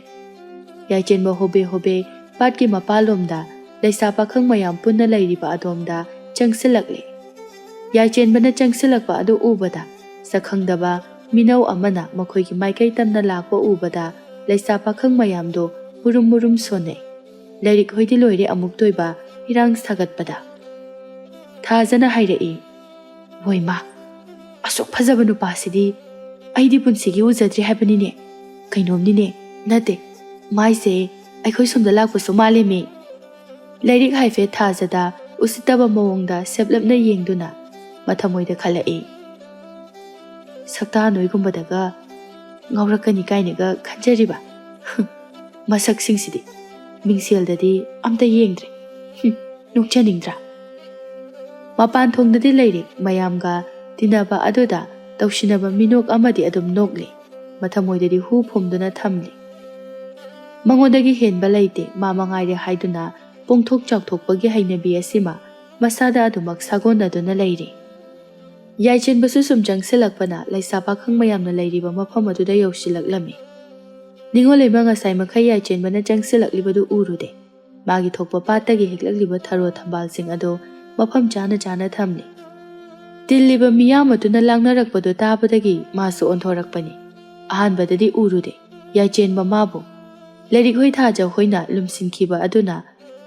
ꯌꯥꯏꯆꯦꯟꯕ ꯍꯣꯕꯦ ꯍꯣꯕꯦ ꯄꯥꯠꯀꯤ ꯃꯄꯥꯜꯂꯣꯝꯗ ꯂꯩꯁꯥ ꯄꯥꯈꯪ ꯃꯌꯥꯝ ꯄꯨꯟꯅ ꯂꯩꯔꯤꯕ ꯑꯗꯣꯝꯗ ꯆꯪꯁꯤꯜꯂꯛꯂꯦ꯫ ꯌꯥꯏꯆꯦꯟꯕꯅ ꯆꯪꯁꯤꯜꯂꯛꯄ ꯑꯗꯨ ꯎꯕꯗ ꯁꯛꯈꯪꯗꯕ ꯃꯤꯅꯧ ꯑꯃꯅ ꯃꯈꯣꯏꯒꯤ ꯃꯥꯏꯀꯩ ꯇꯝꯅ ꯂꯥꯛꯄ ꯎꯕꯗ ꯂꯩꯁꯥ ꯄꯥꯈꯪ ꯃꯌꯥꯝꯗꯣ ꯃꯨꯔꯨꯝ ꯃꯨꯔꯨꯝ ꯁꯣꯟꯅꯩ꯫ ꯂꯥꯏꯔꯤꯛ ꯍꯣꯏꯗꯤ ꯂꯣꯏꯔꯦ ꯑꯃꯨꯛꯇꯣꯏꯕ ꯏꯔꯥꯡ ꯁꯥꯒꯠꯄꯗ꯫ ꯊꯥꯖꯅ ꯍꯥꯏꯔꯛꯏ, "ꯍꯣꯏ ꯃꯥ, ꯑꯁꯨꯛ ꯐꯖꯕ ꯅꯨꯄꯥꯁꯤꯗꯤ ꯑꯩꯗꯤ ꯄꯨꯟꯁꯤꯒꯤ ꯎꯖꯗ꯭ꯔꯤ ꯍꯥꯏꯕꯅꯤꯅꯦ꯫ ꯀꯩꯅꯣꯝꯅꯤꯅꯦ, ꯅꯠꯇꯦ, ꯃꯥꯏꯁꯦ ꯑꯩꯈꯣꯏ ꯁꯣꯝꯗ ꯂꯥꯛꯄꯁꯨ ꯃꯥꯜꯂꯦꯃꯤ꯫" ꯂꯥꯏꯔꯤꯛ ꯍꯥꯏꯐꯦꯠ ꯊꯥꯖꯗ ꯎꯁꯤꯠꯇꯕ ꯃꯑꯣꯡꯗ ꯁꯦꯞꯂꯞꯅ ꯌꯦꯡꯗꯨꯅ ꯃꯊꯃꯣꯏꯗ ꯈꯜꯂꯛꯏ꯫ "ꯁꯛꯇꯥ ꯅꯣꯏꯒꯨꯝꯕꯗꯒ ꯉꯥꯎꯔꯛꯀꯅꯤ ꯀꯥꯏꯅꯒ ꯈꯟꯖꯔꯤꯕ? ꯃꯁꯛꯁꯤꯡꯁꯤꯗꯤ ꯃꯤꯡꯁꯦꯜꯗꯗꯤ ꯑꯝꯇ ꯌꯦꯡꯗ꯭ꯔꯦ꯫ ꯍꯨꯝ, ꯅꯣꯛꯆꯅꯤꯡꯗ꯭ꯔꯥ?" ꯃꯄꯥꯟ ꯊꯣꯡꯗꯗꯤ ꯂꯩꯔꯤ ꯃꯌꯥꯝꯒ ꯇꯤꯟꯅꯕ ꯑꯗꯨꯗ ꯇꯧꯁꯤꯟꯅꯕ ꯃꯤꯅꯣꯛ ꯑꯃꯗꯤ ꯑꯗꯨꯝ ꯅꯣꯛꯂꯤ꯫ ꯃꯊꯃꯣꯏꯗꯗꯤ ꯍꯨ ꯐꯨꯝꯗꯨꯅ ꯊꯝꯂꯤ꯫ ꯃꯉꯣꯟꯗꯒꯤ ꯍꯦꯟꯕ ꯂꯩꯇꯦ, ꯃꯥ ꯃꯉꯥꯏꯔꯦ ꯍꯥꯏꯗꯨꯅ ꯄꯣꯡꯊꯣꯛ ꯆꯥꯎꯊꯣꯛꯄꯒꯤ ꯍꯩꯅꯕꯤ ꯑꯁꯤꯃ ꯃꯁꯥꯗ ꯑꯗꯨꯃꯛ ꯁꯥꯒꯣꯟꯅꯗꯨꯅ ꯂꯩꯔꯤ꯫ ꯌꯥꯏꯆꯦꯟꯕꯁꯨ ꯁꯨꯝ ꯆꯪꯁꯤꯜꯂꯛꯄꯅ ꯂꯩꯁꯥ ꯄꯥꯈꯪ ꯃꯌꯥꯝꯅ ꯂꯩꯔꯤꯕ ꯃꯐꯝ ꯑꯗꯨꯗ ꯌꯧꯁꯤꯜꯂꯛꯂꯝꯃꯤ꯫ ꯅꯤꯉꯣꯜ ꯂꯩꯃ ꯉꯁꯥꯏ ꯃꯈꯩ ꯌꯥꯏꯆꯦꯟꯕꯅ ꯆꯪꯁꯤꯜꯂꯛꯂꯤꯕꯗꯨ ꯎꯔꯨꯗꯦ꯫ ꯃꯥꯒꯤ ꯊꯣꯛꯄ ꯄꯥꯠꯇꯒꯤ ꯍꯦꯛꯂꯛꯂꯤꯕ ꯊꯔꯣ ꯊꯝꯕꯥꯜꯁꯤꯡ ꯑꯗꯨ ꯃꯐꯝ ꯆꯥꯅ ꯆꯥꯅ ꯊꯝꯂꯤ꯫ ꯇꯤꯜꯂꯤꯕ ꯃꯤꯌꯥꯝ ꯑꯗꯨꯅ ꯂꯥꯡꯅꯔꯛꯄꯗꯨ ꯇꯥꯕꯗꯒꯤ ꯃꯥꯁꯨ ꯑꯣꯟꯊꯣꯔꯛꯄꯅꯤ꯫ ꯑꯍꯥꯟꯕꯗꯗꯤ ꯎꯔꯨꯗꯦ ꯌꯥꯏꯆꯦꯟꯕ ꯃꯥꯕꯨ꯫ ꯂꯥꯏꯔꯤꯛ ꯍꯣꯏ ꯊꯥꯖ ꯍꯣꯏꯅ ꯂꯨꯝꯁꯤꯟꯈꯤꯕ ꯑꯗꯨꯅ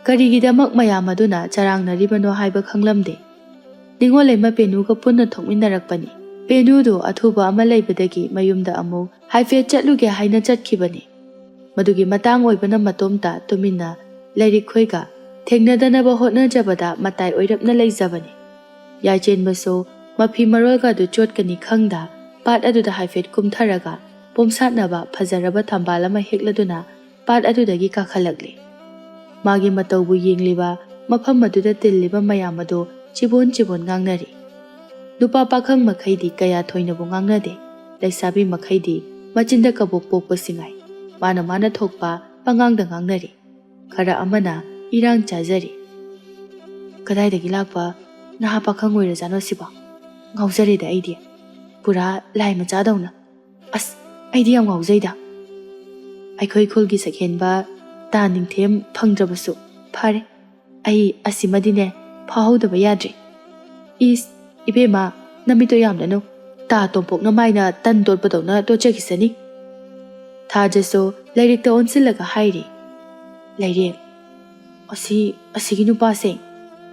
ꯀꯔꯤꯒꯤꯗꯃꯛ ꯃꯌꯥꯝ ꯑꯗꯨꯅ ꯆꯔꯥꯡꯅꯔꯤꯕꯅꯣ ꯍꯥꯏꯕ ꯈꯪꯂꯝꯗꯦ꯫ ꯅꯤꯉꯣꯜ ꯂꯩꯃ ꯄꯦꯅꯨꯒ ꯄꯨꯟꯅ ꯊꯣꯛꯃꯤꯟꯅꯔꯛꯄꯅꯤ꯫ ꯄꯦꯅꯨꯗꯨ ꯑꯊꯨꯕ ꯑꯃ ꯂꯩꯕꯗꯒꯤ ꯃꯌꯨꯝꯗ ꯑꯃꯨꯛ ꯍꯥꯏꯐꯦꯠ ꯆꯠꯂꯨꯒꯦ ꯍꯥꯏꯅ ꯆꯠꯈꯤꯕꯅꯤ꯫ ꯃꯗꯨꯒꯤ ꯃꯇꯥꯡ ꯑꯣꯏꯕꯅ ꯃꯇꯣꯝꯇ ꯇꯨꯃꯤꯟꯅ ꯂꯥꯏꯔꯤꯛ ꯈꯣꯏꯒ ꯊꯦꯡꯅꯗꯅꯕ ꯍꯣꯠꯅꯖꯕꯗ ꯃꯇꯥꯏ ꯑꯣꯏꯔꯞꯅ ꯂꯩꯖꯕꯅꯤ꯫ ꯌꯥꯏꯆꯦꯟꯕꯁꯨ ꯃꯐꯤ ꯃꯔꯣꯜꯒꯗꯨ ꯆꯣꯠꯀꯅꯤ ꯈꯪꯗ ꯄꯥꯠ ꯑꯗꯨꯗ ꯍꯥꯏꯐꯦꯠ ꯀꯨꯝꯊꯔꯒ ꯄꯣꯝꯁꯥꯠꯅꯕ ꯐꯖꯔꯕ ꯊꯝꯕꯥꯜ ꯑꯃ ꯍꯦꯛꯂꯗꯨꯅ ꯄꯥꯠ ꯑꯗꯨꯗꯒꯤ ꯀꯥꯈꯠꯂꯛꯂꯤ꯫ ꯃꯥꯒꯤ ꯃꯇꯧꯕꯨ ꯌꯦꯡꯂꯤꯕ ꯃꯐꯝ ꯑꯗꯨꯗ ꯇꯤꯜꯂꯤꯕ ꯃꯌꯥꯝ ꯑꯗꯨ ꯆꯤꯕꯣꯟ ꯆꯤꯕꯣꯟ ꯉꯥꯡꯅꯔꯤ꯫ ꯅꯨꯄꯥ ꯄꯥꯈꯪ ꯃꯈꯩꯗꯤ ꯀꯌꯥ ꯊꯣꯏꯅꯕꯨ ꯉꯥꯡꯅꯗꯦ꯫ ꯂꯩꯁꯥꯕꯤ ꯃꯈꯩꯗꯤ ꯃꯆꯤꯟꯗ ꯀꯕꯣꯛ ꯄꯣꯛꯄꯁꯤꯡꯉꯥꯏ ꯃꯥꯅ ꯃꯥꯅ ꯊꯣꯛꯄ ꯄꯉꯥꯡꯗ ꯉꯥꯡꯅꯔꯤ꯫ ꯈꯔ ꯑꯃꯅ ꯏꯔꯥꯡ ꯆꯥꯖꯔꯤ꯫ "ꯀꯗꯥꯏꯗꯒꯤ ꯂꯥꯛꯄ ꯅꯍꯥ ꯄꯥꯈꯪ ꯑꯣꯏꯔꯖꯥꯠꯅꯣ ꯁꯤꯕꯣ? ꯉꯥꯎꯖꯔꯦꯗ ꯑꯩꯗꯤ꯫ ꯄꯨꯔꯥ ꯂꯥꯏ ꯃꯆꯥꯗꯧꯅ꯫ ꯑꯁ, ꯑꯩꯗꯤ ꯌꯥꯝ ꯉꯥꯎꯖꯩꯗ꯫ ꯑꯩꯈꯣꯏ ꯈꯨꯜꯒꯤ ꯁꯛꯍꯦꯟꯕ ꯇꯥ ꯅꯤꯡꯊꯦꯝ ꯐꯪꯗ꯭ꯔꯕꯁꯨ ꯐꯔꯦ꯫ ꯑꯩ ꯑꯁꯤꯃꯗꯤꯅꯦ ꯐꯥꯍꯧꯗꯕ ꯌꯥꯗ꯭ꯔꯦ꯫ ꯏꯁ, ꯏꯕꯦꯝꯃ, ꯅꯃꯤꯠꯇꯣ ꯌꯥꯝꯂꯅꯨ꯫ ꯇꯥ ꯇꯣꯝꯄꯣꯛꯅ ꯃꯥꯏꯅ ꯇꯟ ꯇꯣꯠꯄꯗꯧꯅ ꯇꯣꯠꯆꯈꯤꯁꯅꯤ꯫" ꯊꯥꯖꯁꯨ ꯂꯥꯏꯔꯤꯛꯇ ꯑꯣꯟꯁꯤꯜꯂꯒ ꯍꯥꯏꯔꯤ꯫ "ꯂꯩꯔꯦ꯫ ꯑꯁꯤ, ꯑꯁꯤꯒꯤ ꯅꯨꯄꯥꯁꯦ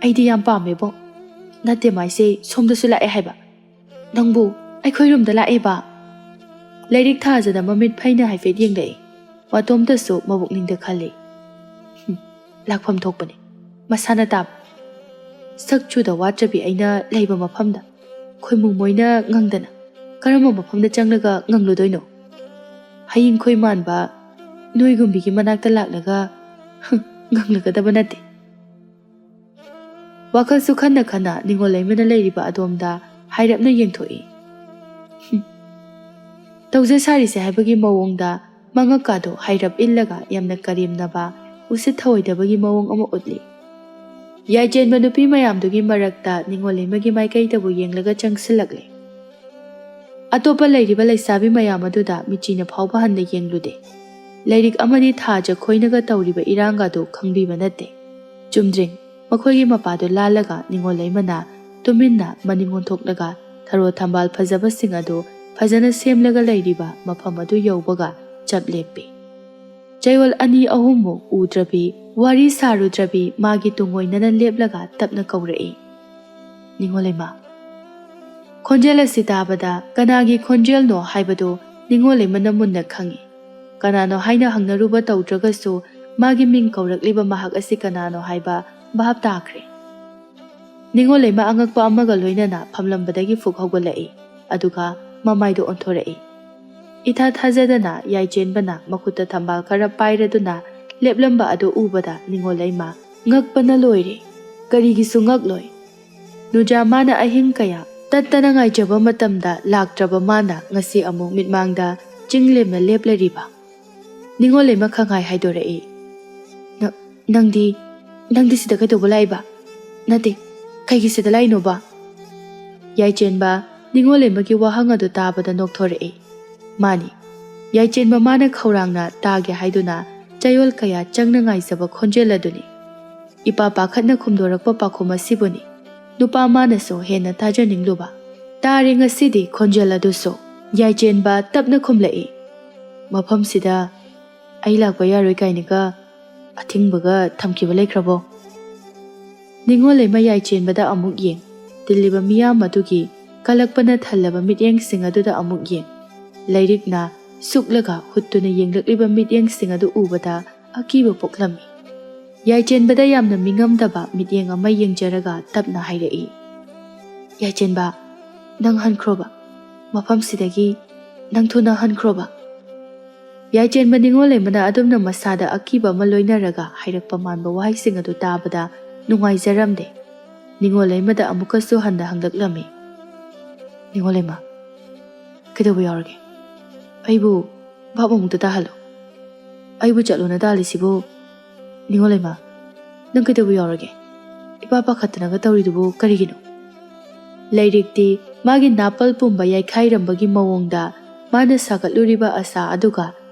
ꯑꯩꯗꯤ ꯌꯥꯝ ꯄꯥꯝꯃꯦꯕꯣ꯫ ꯅꯠꯇꯦ ꯃꯥꯏꯁꯦ ꯁꯣꯝꯗꯁꯨ ꯂꯥꯛꯑꯦ ꯍꯥꯏꯕ꯫ ꯅꯪꯕꯨ ꯑꯩꯈꯣꯏꯔꯣꯝꯗ ꯂꯥꯛꯑꯦꯕ꯫" ꯂꯥꯏꯔꯤꯛ ꯊꯥꯖꯅ ꯃꯃꯤꯠ ꯐꯩꯅ ꯍꯥꯏꯐꯦꯠ ꯌꯦꯡꯂꯛꯏ꯫ ꯃꯇꯣꯝꯇꯁꯨ ꯃꯕꯨꯛꯅꯤꯡꯗ ꯈꯜꯂꯤ, "ꯍꯨꯝ, ꯂꯥꯛꯐꯝ ꯊꯣꯛꯄꯅꯤ꯫ ꯃꯁꯥꯅ ꯇꯥꯕ꯫ ꯁꯛ ꯆꯨꯗ ꯋꯥꯠꯇ꯭ꯔꯕꯤ ꯑꯩꯅ ꯂꯩꯕ ꯃꯐꯝꯗ ꯈꯣꯏꯃꯨ ꯃꯣꯏꯅ ꯉꯪꯗꯅ ꯀꯔꯝꯕ ꯃꯐꯝꯗ ꯆꯪꯂꯒ ꯉꯪꯂꯨꯗꯣꯏꯅꯣ? ꯍꯌꯤꯡ ꯈꯣꯏ ꯃꯥꯟꯕ ꯅꯣꯏꯒꯨꯝꯕꯤꯒꯤ ꯃꯅꯥꯛꯇ ꯂꯥꯛꯂꯒ ꯉꯪꯂꯒꯗꯕ ꯅꯠꯇꯦ꯫ ꯋꯥꯈꯜꯁꯨ ꯈꯟꯅ ꯈꯟꯅ ꯅꯤꯉꯣꯜ ꯂꯩꯃꯅ ꯂꯩꯔꯤꯕ ꯑꯗꯣꯝꯗ ꯍꯥꯏꯔꯞꯅ ꯌꯦꯡꯊꯣꯛꯏ꯫ ꯇꯧꯖ ꯁꯥꯔꯤꯁꯦ ꯍꯥꯏꯕꯒꯤ ꯃꯑꯣꯡꯗ ꯃꯉꯛꯀꯥꯗꯣ ꯍꯥꯏꯔꯞ ꯏꯜꯂꯒ ꯌꯥꯝꯅ ꯀꯔꯦꯝꯅꯕ, ꯎꯁꯤꯠ ꯊꯑꯣꯏꯗꯕꯒꯤ ꯃꯑꯣꯡ ꯑꯃ ꯎꯠꯂꯤ꯫ ꯌꯥꯏꯆꯦꯟꯕ ꯅꯨꯄꯤ ꯃꯌꯥꯝꯗꯨꯒꯤ ꯃꯔꯛꯇ ꯅꯤꯉꯣꯜ ꯂꯩꯃꯒꯤ ꯃꯥꯏꯀꯩꯗꯕꯨ ꯌꯦꯡꯂꯒ ꯆꯪꯁꯤꯜꯂꯛꯂꯦ꯫ ꯑꯇꯣꯞꯄ ꯂꯩꯔꯤꯕ ꯂꯩꯁꯥꯕꯤ ꯃꯌꯥꯝ ꯑꯗꯨꯗ ꯃꯤꯆꯤꯅ ꯐꯥꯎꯕ ꯍꯟꯅ ꯌꯦꯡꯂꯨꯗꯦ꯫ ꯂꯥꯏꯔꯤꯛ ꯑꯃꯗꯤ ꯊꯥ ꯖꯈꯣꯏꯅꯒ ꯇꯧꯔꯤꯕ ꯏꯔꯥꯡꯒꯗꯨ ꯈꯪꯕꯤꯕ ꯅꯠꯇꯦ꯫ ꯆꯨꯝꯗ꯭ꯔꯤꯡ ꯃꯈꯣꯏꯒꯤ ꯃꯄꯥꯗꯨ ꯂꯥꯜꯂꯒ ꯅꯤꯉꯣꯜ ꯂꯩꯃꯅ ꯇꯨꯃꯤꯟꯅ ꯃꯅꯤꯡ ꯑꯣꯟꯊꯣꯛꯂꯒ ꯊꯔꯣ ꯊꯝꯕꯥꯜ ꯐꯖꯕꯁꯤꯡ ꯑꯗꯨ ꯐꯖꯅ ꯁꯦꯝꯂꯒ ꯂꯩꯔꯤꯕ ꯃꯐꯝ ꯑꯗꯨ ꯌꯧꯕꯒ ꯆꯞ ꯂꯦꯞꯄꯤ꯫ ꯆꯌꯣꯜ ꯑꯅꯤ ꯑꯍꯨꯝꯃꯨꯛ ꯎꯗ꯭ꯔꯕꯤ, ꯋꯥꯔꯤ ꯁꯥꯔꯨꯗ꯭ꯔꯕꯤ ꯃꯥꯒꯤ ꯇꯨꯡꯑꯣꯏꯅꯅ ꯂꯦꯞꯂꯒ ꯇꯞꯅ ꯀꯧꯔꯛꯏ, "ꯅꯤꯉꯣꯜ ꯂꯩꯃ!" ꯈꯣꯟꯖꯦꯜ ꯑꯁꯤ ꯇꯥꯕꯗ ꯀꯅꯥꯒꯤ ꯈꯣꯟꯖꯦꯜꯅꯣ ꯍꯥꯏꯕꯗꯨ ꯅꯤꯉꯣꯜ ꯂꯩꯃꯅ ꯃꯨꯟꯅ ꯈꯪꯏ꯫ ꯀꯅꯥꯅꯣ ꯍꯥꯏꯅ ꯍꯪꯅꯔꯨꯕ ꯇꯧꯗ꯭ꯔꯒꯁꯨ ꯃꯥꯒꯤ ꯃꯤꯡ ꯀꯧꯔꯛꯂꯤꯕ ꯃꯍꯥꯛ ꯑꯁꯤ ꯀꯅꯥꯅꯣ ꯍꯥꯏꯕ ꯚꯥꯞ ꯇꯥꯈ꯭ꯔꯦ꯫ ꯅꯤꯉꯣꯜ ꯂꯩꯃ ꯑꯉꯛꯄ ꯑꯃꯒ ꯂꯣꯏꯅꯅ ꯐꯝꯂꯝꯕꯗꯒꯤ ꯐꯨꯛ ꯍꯧꯒꯠꯂꯛꯏ, ꯑꯗꯨꯒ ꯃꯃꯥꯏꯗꯨ ꯑꯣꯟꯊꯣꯔꯛꯏ꯫ ꯏꯊꯥ ꯊꯥꯖꯗꯅ ꯌꯥꯏꯆꯦꯟꯕꯅ ꯃꯈꯨꯠꯇ ꯊꯝꯕꯥꯜ ꯈꯔ ꯄꯥꯏꯔꯗꯨꯅ ꯂꯦꯞꯂꯝꯕ ꯑꯗꯨ ꯎꯕꯗ ꯅꯤꯉꯣꯜ ꯂꯩꯃ ꯉꯛꯄꯅ ꯂꯣꯏꯔꯦ꯫ ꯀꯔꯤꯒꯤꯁꯨ ꯉꯛꯂꯣꯏ꯫ ꯅꯨꯖꯥ ꯃꯥꯅ ꯑꯍꯤꯡ ꯀꯌꯥ ꯇꯠꯇꯅ ꯉꯥꯏꯖꯕ ꯃꯇꯝꯗ ꯂꯥꯛꯇ꯭ꯔꯕ ꯃꯥꯅ ꯉꯁꯤ ꯑꯃꯨꯛ ꯃꯤꯠꯃꯥꯡꯗ ꯆꯤꯡꯂꯦꯝꯅ ꯂꯦꯞꯂꯔꯤꯕ꯫ ꯅꯤꯉꯣꯜ ꯂꯩꯃ ꯈꯪꯍꯥꯏ ꯍꯥꯏꯗꯣꯔꯛꯏ, "ꯅ-, ꯅꯪꯗꯤ, ꯅꯪꯗꯤ ꯁꯤꯗ ꯀꯩꯗꯧꯕ ꯂꯥꯛꯏꯕ? ꯅꯠꯇꯦ, ꯀꯩꯒꯤ ꯁꯤꯗ ꯂꯥꯛꯏꯅꯣꯕ?" ꯌꯥꯏꯆꯦꯟꯕ ꯅꯤꯉꯣꯜ ꯂꯩꯃꯒꯤ ꯋꯥꯍꯪ ꯑꯗꯨ ꯇꯥꯕꯗ ꯅꯣꯛꯊꯣꯔꯛꯏ꯫ ꯃꯥꯅꯤ, ꯌꯥꯏꯆꯦꯟꯕ ꯃꯥꯅ ꯈꯧꯔꯥꯡꯅ ꯇꯥꯒꯦ ꯍꯥꯏꯗꯨꯅ ꯆꯌꯣꯜ ꯀꯌꯥ ꯆꯪꯅ ꯉꯥꯏꯖꯕ ꯈꯣꯟꯖꯦꯜ ꯑꯗꯨꯅꯤ꯫ ꯏꯄꯥ ꯄꯥꯈꯠꯅ ꯈꯨꯝꯗꯣꯔꯛꯄ ꯄꯥꯎꯈꯨꯝ ꯑꯁꯤꯕꯨꯅꯤ ꯅꯨꯄꯥ ꯃꯥꯅꯁꯨ ꯍꯦꯟꯅ ꯇꯥꯖꯅꯤꯡꯂꯨꯕ꯫ ꯇꯥꯔꯦ ꯉꯁꯤꯗꯤ ꯈꯣꯟꯖꯦꯜ ꯑꯗꯨꯁꯨ꯫ ꯌꯥꯏꯆꯦꯟꯕ ꯇꯞꯅ ꯈꯨꯝꯂꯛꯏ, "ꯃꯐꯝꯁꯤꯗ ꯑꯩ ꯂꯥꯛꯄ ꯌꯥꯔꯣꯏ ꯀꯥꯏꯅꯒ ꯑꯊꯤꯡꯕꯒ ꯊꯝꯈꯤꯕ ꯂꯩꯈ꯭ꯔꯕꯣ?" ꯅꯤꯉꯣꯜ ꯂꯩꯃ ꯌꯥꯏꯆꯦꯟꯕꯗ ꯑꯃꯨꯛ ꯌꯦꯡ, ꯇꯤꯜꯂꯤꯕ ꯃꯤꯌꯥꯝ ꯑꯗꯨꯒꯤ ꯀꯂꯛꯄꯅ ꯊꯜꯂꯕ ꯃꯤꯠꯌꯦꯡꯁꯤꯡ ꯑꯗꯨꯗ ꯑꯃꯨꯛ ꯌꯦꯡ, ꯂꯥꯏꯔꯤꯛꯅ ꯁꯨꯛꯂꯒ ꯍꯨꯠꯇꯨꯅ ꯌꯦꯡꯂꯛꯂꯤꯕ ꯃꯤꯠꯌꯦꯡꯁꯤꯡ ꯑꯗꯨ ꯎꯕꯗ ꯑꯀꯤꯕ ꯄꯣꯛꯂꯝꯃꯤ꯫ ꯌꯥꯏꯆꯦꯟꯕꯗ ꯌꯥꯝꯅ ꯃꯤꯉꯝꯗꯕ ꯃꯤꯠꯌꯦꯡ ꯑꯃ ꯌꯦꯡꯖꯔꯒ ꯇꯞꯅ ꯍꯥꯏꯔꯛꯏ, "ꯌꯥꯏꯆꯦꯟꯕ, ꯅꯪ ꯍꯟꯈ꯭ꯔꯣꯕ, ꯃꯐꯝꯁꯤꯗꯒꯤ ꯅꯪ ꯊꯨꯅ ꯍꯟꯈ꯭ꯔꯣꯕ"꯫ ꯌꯥꯏꯆꯦꯟꯕ ꯅꯤꯉꯣꯜꯂꯩꯃꯅ ꯑꯗꯨꯝꯅ ꯃꯁꯥꯗ ꯑꯀꯤꯕ ꯑꯃ ꯂꯣꯏꯅꯔꯒ ꯍꯥꯏꯔꯛꯄ ꯃꯥꯟꯕ ꯋꯥꯍꯩꯁꯤꯡ ꯑꯗꯨ ꯇꯥꯕꯗ ꯅꯨꯡꯉꯥꯏꯖꯔꯝꯗꯦ꯫ ꯅꯤꯉꯣꯜꯂꯩꯃꯗ ꯑꯃꯨꯛꯀꯁꯨ ꯍꯟꯅ ꯍꯪꯂꯛꯂꯝꯃꯤ, "ꯅꯤꯉꯣꯜꯂꯩꯃ, ꯀꯩꯗꯧꯕ ꯌꯥꯎꯔꯒꯦ? ꯑꯩꯕꯨ ꯚꯥꯞ ꯑꯃꯨꯛꯇ ꯇꯥꯍꯜꯂꯨ꯫ ꯑꯩꯕꯨ ꯆꯠꯂꯣꯅ ꯇꯥꯜꯂꯤꯁꯤꯕꯨ? ꯅꯤꯉꯣꯜꯂꯩꯃ, ꯅꯪ ꯀꯩꯗꯧꯕ ꯌꯥꯎꯔꯒꯦ? ꯏꯄꯥ ꯄꯥꯈꯠꯇꯅꯒ ꯇꯧꯔꯤꯗꯨꯕꯨ ꯀꯔꯤꯒꯤꯅꯣ?" ꯂꯥꯏꯔꯤꯛꯇꯤ ꯃꯥꯒꯤ ꯅꯥꯄꯜ ꯄꯨꯝꯕ ꯌꯥꯏꯈꯥꯏꯔꯝꯕꯒꯤ ꯃꯑꯣꯡꯗ ꯃꯥꯅ ꯁꯥꯒꯠꯂꯨꯔꯤꯕ ꯑꯁꯥ ꯑꯗꯨꯒ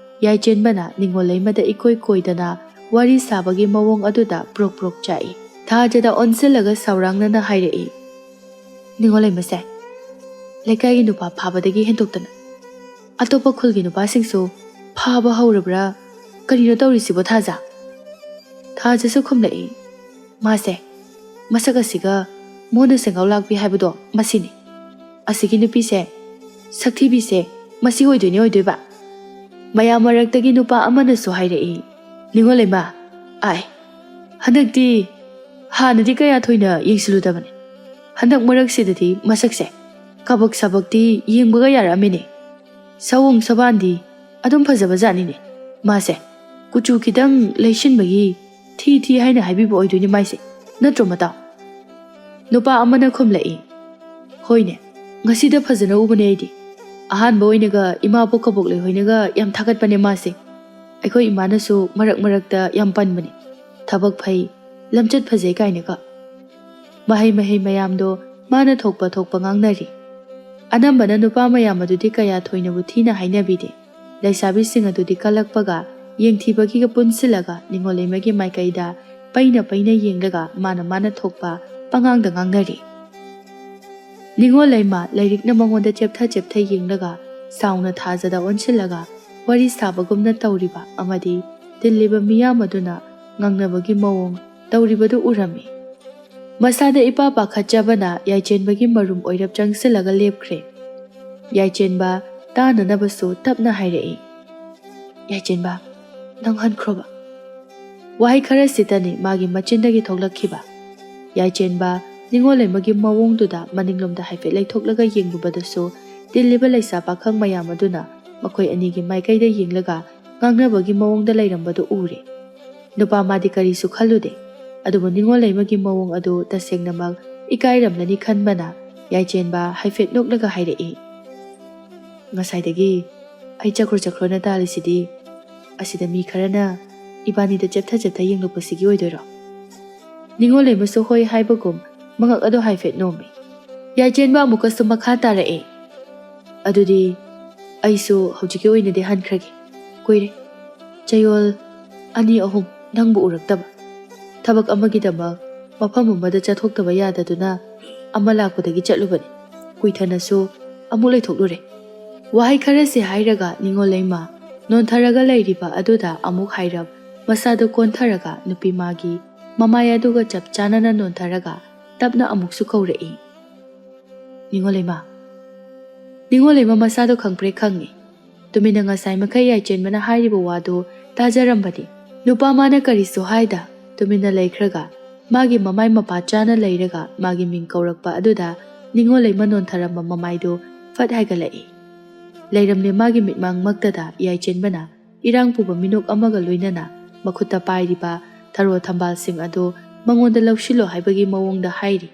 ꯌꯥꯏꯆꯦꯟꯕꯅ ꯅꯤꯉꯣꯜꯂꯩꯃꯗ ꯏꯀꯣꯏ ꯀꯣꯏꯗꯅ ꯋꯥꯔꯤ ꯁꯥꯕꯒꯤ ꯃꯑꯣꯡ ꯑꯗꯨꯗ ꯄ꯭ꯔꯣꯛ ꯄ꯭ꯔꯣꯛ ꯆꯥꯛꯏ꯫ ꯊꯥꯖꯗ ꯑꯣꯟꯁꯤꯜꯂꯒ ꯁꯥꯎꯔꯥꯡꯅꯅ ꯍꯥꯏꯔꯛꯏ, "ꯅꯤꯉꯣꯜꯂꯩꯃꯁꯦ, ꯂꯩꯀꯥꯏꯒꯤ ꯅꯨꯄꯥ ꯐꯥꯕꯗꯒꯤ ꯍꯦꯟꯗꯣꯛꯇꯅ ꯑꯇꯣꯞꯄ ꯈꯨꯜꯒꯤ ꯅꯨꯄꯥꯁꯤꯡꯁꯨ ꯐꯥꯕ ꯍꯧꯔꯕ꯭ꯔꯥ? ꯀꯔꯤꯅꯣ ꯇꯧꯔꯤꯁꯤꯕꯣ ꯊꯥꯖ?" ꯊꯥꯖꯁꯨ ꯈꯨꯝꯂꯛꯏ, "ꯃꯥꯁꯦ, ꯃꯁꯛ ꯑꯁꯤꯒ ꯃꯣꯟꯅ ꯁꯦꯡꯒꯥꯎ ꯂꯥꯛꯄꯤ ꯍꯥꯏꯕꯗꯣ ꯃꯁꯤꯅꯤ꯫ ꯑꯁꯤꯒꯤ ꯅꯨꯄꯤꯁꯦ, ꯁꯛꯊꯤꯕꯤꯁꯦ, ꯃꯁꯤ ꯑꯣꯏꯗꯣꯏꯅꯤ ꯑꯣꯏꯗꯣꯏꯕ"꯫ ꯃꯌꯥꯝ ꯃꯔꯛꯇꯒꯤ ꯅꯨꯄꯥ ꯑꯃꯅꯁꯨ ꯍꯥꯏꯔꯛꯏ, "ꯅꯤꯉꯣꯜꯂꯩꯃ, ꯑꯥꯏ, ꯍꯟꯗꯛꯇꯤ ꯍꯥꯟꯅꯗꯤ ꯀꯌꯥ ꯊꯣꯏꯅ ꯌꯦꯡꯁꯤꯜꯂꯨꯗꯕꯅꯤ꯫ ꯍꯟꯗꯛ ꯃꯔꯛꯁꯤꯗꯗꯤ ꯃꯁꯛꯁꯦ ꯀꯕꯛ ꯁꯕꯛꯇꯤ ꯌꯦꯡꯕꯒ ꯌꯥꯔꯛꯑꯝꯃꯤꯅꯦ꯫ ꯁꯑꯣꯡ ꯁꯕꯥꯟꯗꯤ ꯑꯗꯨꯝ ꯐꯖꯕ ꯖꯥꯠꯅꯤꯅꯦ꯫ ꯃꯥꯁꯦ ꯀꯨꯆꯨ ꯈꯤꯇꯪ ꯂꯩꯁꯤꯟꯕꯒꯤ ꯊꯤ ꯊꯤ ꯍꯥꯏꯅ ꯍꯥꯏꯕꯤꯕ ꯑꯣꯏꯗꯣꯏꯅꯤ ꯃꯥꯏꯁꯦ, ꯅꯠꯇ꯭ꯔꯣ ꯃꯇꯥꯎ?" ꯅꯨꯄꯥ ꯑꯃꯅ ꯈꯨꯝꯂꯛꯏ, "ꯍꯣꯏꯅꯦ, ꯉꯁꯤꯗ ꯐꯖꯅ ꯎꯕꯅꯦ ꯑꯩꯗꯤ꯫ ꯑꯍꯥꯟꯕ ꯑꯣꯏꯅꯒ ꯏꯃꯥꯕꯣꯛ ꯀꯕꯣꯛꯂꯩ ꯍꯣꯏꯅꯒ ꯌꯥꯝ ꯊꯥꯒꯠꯄꯅꯦ ꯃꯥꯁꯦ꯫ ꯑꯩꯈꯣꯏ ꯏꯃꯥꯅꯁꯨ ꯃꯔꯛ ꯃꯔꯛꯇ ꯌꯥꯝ ꯄꯟꯕꯅꯦ, ꯊꯕꯛ ꯐꯩ, ꯂꯝꯆꯠ ꯐꯖꯩ ꯀꯥꯏꯅꯒ꯫ ꯃꯍꯩ ꯃꯍꯩ ꯃꯌꯥꯝꯗꯣ ꯃꯥꯅ ꯊꯣꯛꯄ ꯊꯣꯛꯄ ꯉꯥꯡꯅꯔꯤ꯫ ꯑꯅꯝꯕꯅ ꯅꯨꯄꯥ ꯃꯌꯥꯝ ꯑꯗꯨꯗꯤ ꯀꯌꯥ ꯊꯣꯏꯅꯕꯨ ꯊꯤꯅ ꯍꯥꯏꯅꯕꯤꯗꯦ꯫ ꯂꯩꯁꯥꯕꯤꯁꯤꯡ ꯑꯗꯨꯗꯤ ꯀꯜꯂꯛꯄꯒ ꯌꯦꯡꯊꯤꯕꯒꯤꯒ ꯄꯨꯟꯁꯤꯜꯂꯒ ꯅꯤꯉꯣꯜꯂꯩꯃꯒꯤ ꯃꯥꯏꯀꯩꯗ ꯄꯩꯅ ꯄꯩꯅ ꯌꯦꯡꯂꯒ ꯃꯥꯅ ꯃꯥꯅ ꯊꯣꯛꯄ ꯄꯉꯥꯡꯗ ꯉꯥꯡꯅꯔꯤ꯫ ꯅꯤꯉꯣꯜꯂꯩꯃ ꯂꯥꯏꯔꯤꯛꯅ ꯃꯉꯣꯟꯗ ꯆꯦꯞꯊ ꯆꯦꯞꯊ ꯌꯦꯡꯂꯒ ꯆꯥꯎꯅ ꯊꯥꯖꯗ ꯑꯣꯟꯁꯤꯜꯂꯒ ꯋꯥꯔꯤ ꯁꯥꯕꯒꯨꯝꯅ ꯇꯧꯔꯤꯕ ꯑꯃꯗꯤ ꯇꯤꯜꯂꯤꯕ ꯃꯤꯌꯥꯝ ꯑꯗꯨꯅ ꯉꯥꯡꯅꯕꯒꯤ ꯃꯑꯣꯡ ꯇꯧꯔꯤꯕꯗꯨ ꯎꯔꯝꯃꯤ꯫ ꯃꯁꯥꯗ ꯏꯄꯥ ꯄꯥꯈꯠꯆꯕꯅ ꯌꯥꯏꯆꯦꯟꯕꯒꯤ ꯃꯔꯨꯝ ꯑꯣꯏꯔꯞ ꯆꯪꯁꯤꯜꯂꯒ ꯂꯦꯞꯈ꯭ꯔꯦ꯫ ꯌꯥꯏꯆꯦꯟꯕ ꯇꯥꯅꯅꯕꯁꯨ ꯇꯞꯅ ꯍꯥꯏꯔꯛꯏ, "ꯌꯥꯏꯆꯦꯟꯕ, ꯅꯪ ꯍꯟꯈ꯭ꯔꯣꯕ"꯫ ꯋꯥꯍꯩ ꯈꯔꯁꯤꯇꯅꯤ ꯃꯥꯒꯤ ꯃꯆꯤꯟꯗꯒꯤ ꯊꯣꯛꯂꯛꯈꯤꯕ꯫ ꯌꯥꯏꯆꯦꯟꯕ ꯅꯤꯉꯣꯜ ꯂꯩꯃꯒꯤ ꯃꯑꯣꯡꯗꯨꯗ ꯃꯅꯤꯡꯂꯣꯝꯗ ꯍꯥꯏꯐꯦꯠ ꯂꯩꯊꯣꯛꯂꯒ ꯌꯦꯡꯂꯨꯕꯗꯁꯨ, ꯇꯤꯜꯂꯤꯕ ꯂꯩꯁꯥ ꯄꯥꯈꯪ ꯃꯌꯥꯝ ꯑꯗꯨꯅ ꯃꯈꯣꯏ ꯑꯅꯤꯒꯤ ꯃꯥꯏꯀꯩꯗ ꯌꯦꯡꯂꯒ ꯉꯥꯡꯅꯕꯒꯤ ꯃꯑꯣꯡꯗ ꯂꯩꯔꯝꯕꯗꯨ ꯎꯔꯦ꯫ ꯅꯨꯄꯥ ꯃꯥꯗꯤ ꯀꯔꯤꯁꯨ ꯈꯜꯂꯨꯗꯦ, ꯑꯗꯨꯕꯨ ꯅꯤꯉꯣꯜ ꯂꯩꯃꯒꯤ ꯃꯑꯣꯡ ꯑꯗꯨ ꯇꯁꯦꯡꯅꯃꯛ ꯏꯀꯥꯏꯔꯝꯂꯅꯤ ꯈꯟꯕꯅ ꯌꯥꯏꯆꯦꯟꯕ ꯍꯥꯏꯐꯦꯠ ꯅꯣꯛꯂꯒ ꯍꯥꯏꯔꯛꯏ, "ꯉꯁꯥꯏꯗꯒꯤ ꯑꯩ ꯆꯈ꯭ꯔꯣ ꯆꯈ꯭ꯔꯣꯅ ꯇꯥꯜꯂꯤꯁꯤꯗꯤ, ꯑꯁꯤꯗ ꯃꯤ ꯈꯔꯅ ꯏꯕꯥꯅꯤꯗ ꯆꯦꯞꯊ ꯆꯦꯞꯊ ꯌꯦꯡꯂꯛꯄꯁꯤꯒꯤ ꯑꯣꯏꯗꯣꯏꯔꯣ?" ꯅꯤꯉꯣꯜ ꯂꯩꯃꯁꯨ ꯍꯣꯏ ꯍꯥꯏꯕꯒꯨꯝ ꯃꯉꯛ ꯑꯗꯨ ꯍꯥꯏꯐꯦꯠ ꯅꯣꯝꯃꯤ꯫ ꯌꯥꯏꯆꯦꯟꯕ ꯑꯃꯨꯛꯀꯁꯨ ꯃꯈꯥ ꯇꯥꯔꯛꯑꯦ, "ꯑꯗꯨꯗꯤ ꯑꯩꯁꯨ ꯍꯧꯖꯤꯛꯀꯤ ꯑꯣꯏꯅꯗꯤ ꯍꯟꯈ꯭ꯔꯒꯦ꯫ ꯀꯨꯏꯔꯦ ꯆꯌꯣꯜ ꯑꯅꯤ ꯑꯍꯨꯝ ꯅꯪꯕꯨ ꯎꯔꯛꯇꯕ꯫ ꯊꯕꯛ ꯑꯃꯒꯤꯗꯃꯛ ꯃꯐꯝ ꯑꯃꯗ ꯆꯠꯊꯣꯛꯇꯕ ꯌꯥꯗꯗꯨꯅ ꯑꯃ ꯂꯥꯛꯄꯗꯒꯤ ꯆꯠꯂꯨꯕꯅꯤ꯫ ꯀꯨꯏꯊꯅꯁꯨ ꯑꯃꯨꯛ ꯂꯩꯊꯣꯛꯂꯨꯔꯦ꯫" ꯋꯥꯍꯩ ꯈꯔꯁꯤ ꯍꯥꯏꯔꯒ ꯅꯤꯉꯣꯜ ꯂꯩꯃ ꯅꯣꯟꯊꯔꯒ ꯂꯩꯔꯤꯕ ꯑꯗꯨꯗ ꯑꯃꯨꯛ ꯍꯥꯏꯔꯞ ꯃꯁꯥꯗꯨ ꯀꯣꯟꯊꯔꯒ ꯅꯨꯄꯤ ꯃꯥꯒꯤ ꯃꯃꯥꯏ ꯑꯗꯨꯒ ꯆꯞ ꯆꯥꯅꯅ ꯅꯣꯟꯊꯔꯒ ꯇꯞꯅ ꯑꯃꯨꯛꯁꯨ ꯀꯧꯔꯛꯏ, "ꯅꯤꯉꯣꯜ ꯂꯩꯃ꯫" ꯅꯤꯉꯣꯜ ꯂꯩꯃ ꯃꯁꯥꯗꯣ ꯈꯪꯄ꯭ꯔꯦꯛ ꯈꯪꯉꯤ꯫ ꯇꯨꯃꯤꯟꯅ ꯉꯁꯥꯏ ꯃꯈꯩ ꯌꯥꯏꯆꯦꯟꯕꯅ ꯍꯥꯏꯔꯤꯕ ꯋꯥꯗꯨ ꯇꯥꯖꯔꯝꯕꯅꯤ꯫ ꯅꯨꯄꯥ ꯃꯥꯅ ꯀꯔꯤꯁꯨ ꯍꯥꯏꯗ ꯇꯨꯃꯤꯟꯅ ꯂꯩꯈ꯭ꯔꯒ ꯃꯥꯒꯤ ꯃꯃꯥꯏ ꯃꯄꯥ ꯆꯥꯅ ꯂꯩꯔꯒ ꯃꯥꯒꯤ ꯃꯤꯡ ꯀꯧꯔꯛꯄ ꯑꯗꯨꯗ ꯅꯤꯉꯣꯜ ꯂꯩꯃ ꯅꯣꯟꯊꯔꯝꯕ ꯃꯃꯥꯏꯗꯨ ꯐꯠ ꯍꯥꯏꯒꯠꯂꯛꯏ꯫ ꯂꯩꯔꯝꯂꯦ ꯃꯥꯒꯤ ꯃꯤꯠꯃꯥꯡꯃꯛꯇꯗ ꯌꯥꯏꯆꯦꯟꯕꯅ ꯏꯔꯥꯡ ꯄꯨꯕ ꯃꯤꯅꯣꯛ ꯑꯃꯒ ꯂꯣꯏꯅꯅ ꯃꯈꯨꯠꯇ ꯄꯥꯏꯔꯤꯕ ꯊꯔꯣ ꯊꯝꯕꯥꯜꯁꯤꯡ ꯑꯗꯨ ꯃꯉꯣꯟꯗ ꯂꯧꯁꯤꯜꯂꯣ ꯍꯥꯏꯕꯒꯤ ꯃꯑꯣꯡꯗ ꯍꯥꯏꯔꯤ꯫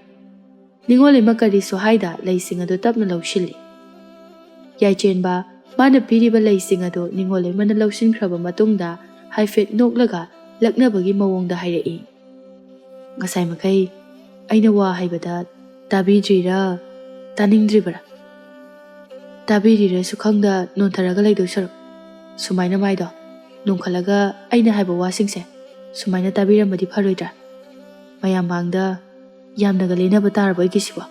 ꯅꯤꯉꯣꯜ ꯂꯩꯃ ꯀꯔꯤꯁꯨ ꯍꯥꯏꯗ ꯂꯩꯁꯤꯡ ꯑꯗꯨ ꯇꯞꯅ ꯂꯧꯁꯤꯜꯂꯤ꯫ ꯌꯥꯏꯆꯦꯟꯕ ꯃꯥꯅ ꯄꯤꯔꯤꯕ ꯂꯩꯁꯤꯡ ꯑꯗꯨ ꯅꯤꯉꯣꯜ ꯂꯩꯃꯅ ꯂꯧꯁꯤꯟꯈ꯭ꯔꯕ ꯃꯇꯨꯡꯗ ꯍꯥꯏꯐꯦꯠ ꯅꯣꯛꯂꯒ ꯂꯛꯅꯕꯒꯤ ꯃꯑꯣꯡꯗ ꯍꯥꯏꯔꯛꯏ, "ꯉꯁꯥꯏ ꯃꯈꯩ ꯑꯩꯅ ꯋꯥ ꯍꯥꯏꯕꯗ ꯇꯥꯕꯤꯗ꯭ꯔꯤꯔꯥ, ꯇꯥꯅꯤꯡꯗ꯭ꯔꯤꯕꯔꯥ? ꯇꯥꯕꯤꯔꯤꯔꯁꯨ ꯈꯪꯗ ꯅꯣꯟꯊꯔꯒ ꯂꯩꯗꯧ ꯁꯔꯨꯛ, ꯁꯨꯃꯥꯏꯅ ꯃꯥꯏꯗꯣ ꯅꯣꯡꯈꯠꯂꯒ ꯑꯩꯅ ꯍꯥꯏꯕ ꯋꯥꯁꯤꯡꯁꯦ ꯁꯨꯃꯥꯏꯅ ꯇꯥꯕꯤꯔꯝꯕꯗꯤ ꯐꯔꯣꯏꯗ꯭ꯔꯥ? ꯃꯌꯥꯝ ꯃꯥꯡꯗ ꯌꯥꯝꯅꯒ ꯂꯦꯟꯅꯕ ꯇꯥꯔꯕ ꯑꯩꯒꯤꯁꯤꯕꯣ?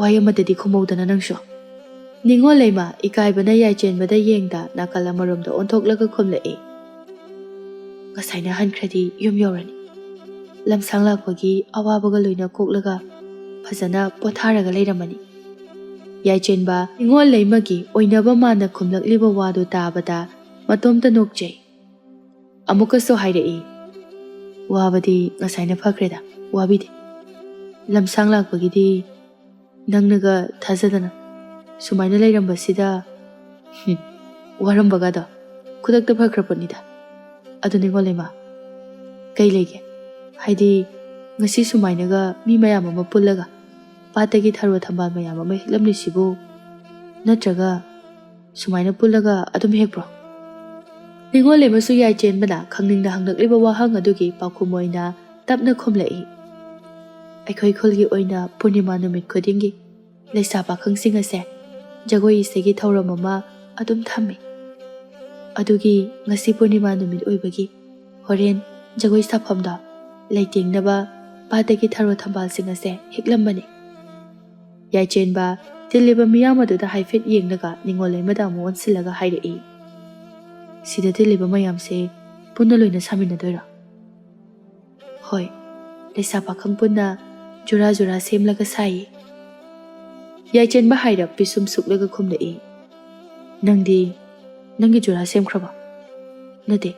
ꯋꯥꯍꯩ ꯑꯃꯠꯇꯗꯤ ꯈꯨꯝꯍꯧꯗꯅ ꯅꯪꯁꯨ?" ꯅꯤꯉꯣꯜ ꯂꯩꯃ ꯏꯀꯥꯏꯕꯅ ꯌꯥꯏꯆꯦꯟꯕꯗ ꯌꯦꯡꯗ ꯅꯥꯀꯜ ꯑꯃꯔꯣꯝꯗ ꯑꯣꯟꯊꯣꯛꯂꯒ ꯈꯨꯝꯂꯛꯏ, "ꯉꯁꯥꯏꯅ ꯍꯟꯈ꯭ꯔꯗꯤ ꯌꯨꯝ ꯌꯧꯔꯅꯤ꯫ ꯂꯝꯁꯥꯡ ꯂꯥꯛꯄꯒꯤ ꯑꯋꯥꯕꯒ ꯂꯣꯏꯅ ꯀꯣꯛꯂꯒ ꯐꯖꯅ ꯄꯣꯊꯥꯔꯒ ꯂꯩꯔꯝꯃꯅꯤ꯫" ꯌꯥꯏꯆꯦꯟꯕ ꯅꯤꯉꯣꯜ ꯂꯩꯃꯒꯤ ꯑꯣꯏꯅꯕ ꯃꯥꯅ ꯈꯨꯝꯂꯛꯂꯤꯕ ꯋꯥꯗꯨ ꯇꯥꯕꯗ ꯃꯇꯣꯝꯇ ꯅꯣꯛꯆꯩ꯫ ꯑꯃꯨꯛꯀꯁꯨ ꯍꯥꯏꯔꯛꯏ, ꯋꯥꯕꯗꯤ ꯉꯁꯥꯏꯅ ꯐꯈ꯭ꯔꯦꯗ, ꯋꯥꯕꯤꯗꯦ꯫ ꯂꯝꯁꯥꯡ ꯂꯥꯛꯄꯒꯤꯗꯤ ꯅꯪꯅꯒ ꯊꯥꯖꯗꯅ ꯁꯨꯃꯥꯏꯅ ꯂꯩꯔꯝꯕꯁꯤꯗ, ꯍꯨꯝ, ꯋꯥꯔꯝꯕꯒꯗꯣ ꯈꯨꯗꯛꯇ ꯐꯈ꯭ꯔ ꯄꯣꯠꯅꯤꯗ꯫ ꯑꯗꯨ ꯅꯤꯉꯣꯜ ꯏꯃꯥ, ꯀꯩ ꯂꯩꯒꯦ? ꯍꯥꯏꯗꯤ, ꯉꯁꯤ ꯁꯨꯃꯥꯏꯅꯒ ꯃꯤ ꯃꯌꯥꯝ ꯑꯃ ꯄꯨꯜꯂꯒ ꯄꯥꯠꯇꯒꯤ ꯊꯔꯣ ꯊꯝꯕꯥꯜ ꯃꯌꯥꯝ ꯑꯃ ꯍꯦꯛꯂꯝꯂꯤꯁꯤꯕꯨ? ꯅꯠꯇ꯭ꯔꯒ ꯁꯨꯃꯥꯏꯅ ꯄꯨꯜꯂꯒ ꯑꯗꯨꯝ ꯍꯦꯛꯄ꯭ꯔꯣ? ꯅꯤꯉꯣꯜ ꯏꯃꯥꯁꯨ ꯌꯥꯏꯆꯦꯟꯕꯅ ꯈꯪꯅꯤꯡꯅ ꯍꯪꯂꯛꯂꯤꯕ ꯋꯥꯍꯪ ꯑꯗꯨꯒꯤ ꯄꯥꯎꯈꯨꯝ ꯑꯣꯏꯅ ꯇꯞꯅ ꯈꯨꯝꯂꯛꯏ꯫ ꯑꯩꯈꯣꯏ ꯈꯨꯜꯒꯤ ꯑꯣꯏꯅ ꯄꯨꯔꯅꯤꯃꯥ ꯅꯨꯃꯤꯠ ꯈꯨꯗꯤꯡꯒꯤ ꯂꯩꯁꯥ ꯄꯥꯈꯪꯁꯤꯡ ꯑꯁꯦ ꯖꯒꯣꯏ ꯏꯁꯩꯒꯤ ꯊꯧꯔꯝ ꯑꯃ ꯑꯗꯨꯝ ꯊꯝꯃꯤ꯫ ꯑꯗꯨꯒꯤ ꯉꯁꯤ ꯄꯨꯔꯅꯤꯃꯥ ꯅꯨꯃꯤꯠ ꯑꯣꯏꯕꯒꯤ ꯍꯣꯔꯦꯟ ꯖꯒꯣꯏ ꯁꯥꯐꯝꯗ ꯂꯩꯇꯦꯡꯅꯕ ꯄꯥꯠꯇꯒꯤ ꯊꯔꯣ ꯊꯝꯕꯥꯜꯁꯤꯡ ꯑꯁꯦ ꯍꯦꯛꯂꯝꯕꯅꯤ꯫ ꯌꯥꯏꯆꯦꯟꯕ ꯇꯤꯜꯂꯤꯕ ꯃꯤꯌꯥꯝ ꯑꯗꯨꯗ ꯍꯥꯏꯐꯦꯠ ꯌꯦꯡꯂꯒ ꯅꯤꯉꯣꯜ ꯂꯩꯃꯗ ꯑꯃꯨꯛ ꯑꯣꯟꯁꯤꯜꯂꯒ ꯍꯥꯏꯔꯛꯏ, "ꯁꯤꯗ ꯇꯤꯜꯂꯤꯕ ꯃꯌꯥꯝꯁꯦ ꯄꯨꯟꯅ ꯂꯣꯏꯅ ꯁꯥꯃꯤꯟꯅꯗꯣꯏꯔꯣ?" "ꯍꯣꯏ, ꯂꯩꯁꯥ ꯄꯥꯈꯪ ꯄꯨꯟꯅ ꯖꯨꯔꯥ ꯖꯨꯔꯥ ꯁꯦꯝꯂꯒ ꯁꯥꯏꯌꯦ꯫" ꯌꯥꯏꯆꯦꯟꯕ ꯍꯥꯏꯔꯞ ꯄꯤꯁꯨꯝ ꯁꯨꯛꯂꯒ ꯈꯨꯝꯂꯛꯏ, "ꯅꯪꯗꯤ ꯅꯪꯒꯤ ꯖꯨꯔꯥ ꯁꯦꯝꯈ꯭ꯔꯕ? ꯅꯠꯇꯦ,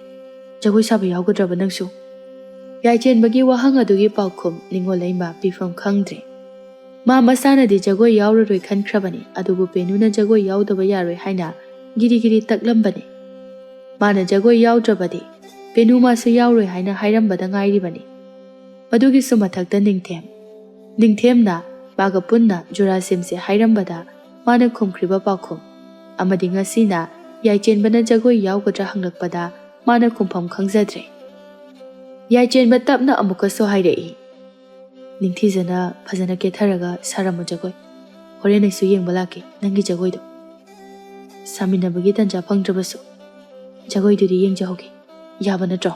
ꯖꯒꯣꯏ ꯁꯥꯕ ꯌꯥꯎꯒꯗ꯭ꯔꯕ ꯅꯪꯁꯨ?" ꯌꯥꯏꯆꯦꯟꯕꯒꯤ ꯋꯥꯍꯪ ꯑꯗꯨꯒꯤ ꯄꯥꯎꯈꯨꯝ ꯅꯤꯉꯣꯜ ꯂꯩꯃ ꯄꯤꯐꯝ ꯈꯪꯗ꯭ꯔꯦ꯫ ꯃꯥ ꯃꯁꯥꯅꯗꯤ ꯖꯒꯣꯏ ꯌꯥꯎꯔꯔꯣꯏ ꯈꯟꯈ꯭ꯔꯕꯅꯤ, ꯑꯗꯨꯕꯨ ꯄꯦꯅꯨꯅ ꯖꯒꯣꯏ ꯌꯥꯎꯗꯕ ꯌꯥꯔꯣꯏ ꯍꯥꯏꯅ ꯒꯤꯔꯤ ꯒꯤꯔꯤ ꯇꯛꯂꯝꯕꯅꯤ꯫ ꯃꯥꯅ ꯖꯒꯣꯏ ꯌꯥꯎꯗ꯭ꯔꯕꯗꯤ ꯄꯦꯅꯨ ꯃꯥꯁꯨ ꯌꯥꯎꯔꯣꯏ ꯍꯥꯏꯅ ꯍꯥꯏꯔꯝꯕꯗ ꯉꯥꯏꯔꯤꯕꯅꯤ꯫ ꯃꯗꯨꯒꯤꯁꯨ ꯃꯊꯛꯇ ꯅꯤꯡꯊꯦꯝ, ꯅꯤꯡꯊꯦꯝꯅ ꯃꯥꯒ ꯄꯨꯟꯅ ꯖꯨꯔꯥ ꯁꯦꯝꯁꯦ ꯍꯥꯏꯔꯝꯕꯗ ꯃꯥꯅ ꯈꯨꯝꯈ꯭ꯔꯤꯕ ꯄꯥꯎꯈꯨꯝ ꯑꯃꯗꯤ ꯉꯁꯤꯅ ꯌꯥꯏꯆꯦꯟꯕꯅ ꯖꯒꯣꯏ ꯌꯥꯎꯒꯗ꯭ꯔꯥ ꯍꯪꯂꯛꯄꯗ ꯃꯥꯅ ꯈꯨꯝꯐꯝ ꯈꯪꯖꯗ꯭ꯔꯦ꯫ ꯌꯥꯏꯆꯦꯟꯕ ꯇꯞꯅ ꯑꯃꯨꯛꯀꯁꯨ ꯍꯥꯏꯔꯛꯏ, "ꯅꯤꯡꯊꯤꯖꯅ ꯐꯖꯅ ꯀꯦꯊꯔꯒ ꯁꯥꯔꯝꯃꯨ ꯖꯒꯣꯏ꯫ ꯍꯣꯔꯦꯟ ꯑꯩꯁꯨ ꯌꯦꯡꯕ ꯂꯥꯛꯀꯦ ꯅꯪꯒꯤ ꯖꯒꯣꯏꯗꯣ꯫ ꯁꯥꯃꯤꯟꯅꯕꯒꯤ ꯇꯟꯖꯥ ꯐꯪꯗ꯭ꯔꯕꯁꯨ ꯖꯒꯣꯏꯗꯨꯗꯤ ꯌꯦꯡꯖꯍꯧꯒꯦ, ꯌꯥꯕ ꯅꯠꯇ꯭ꯔꯣ?"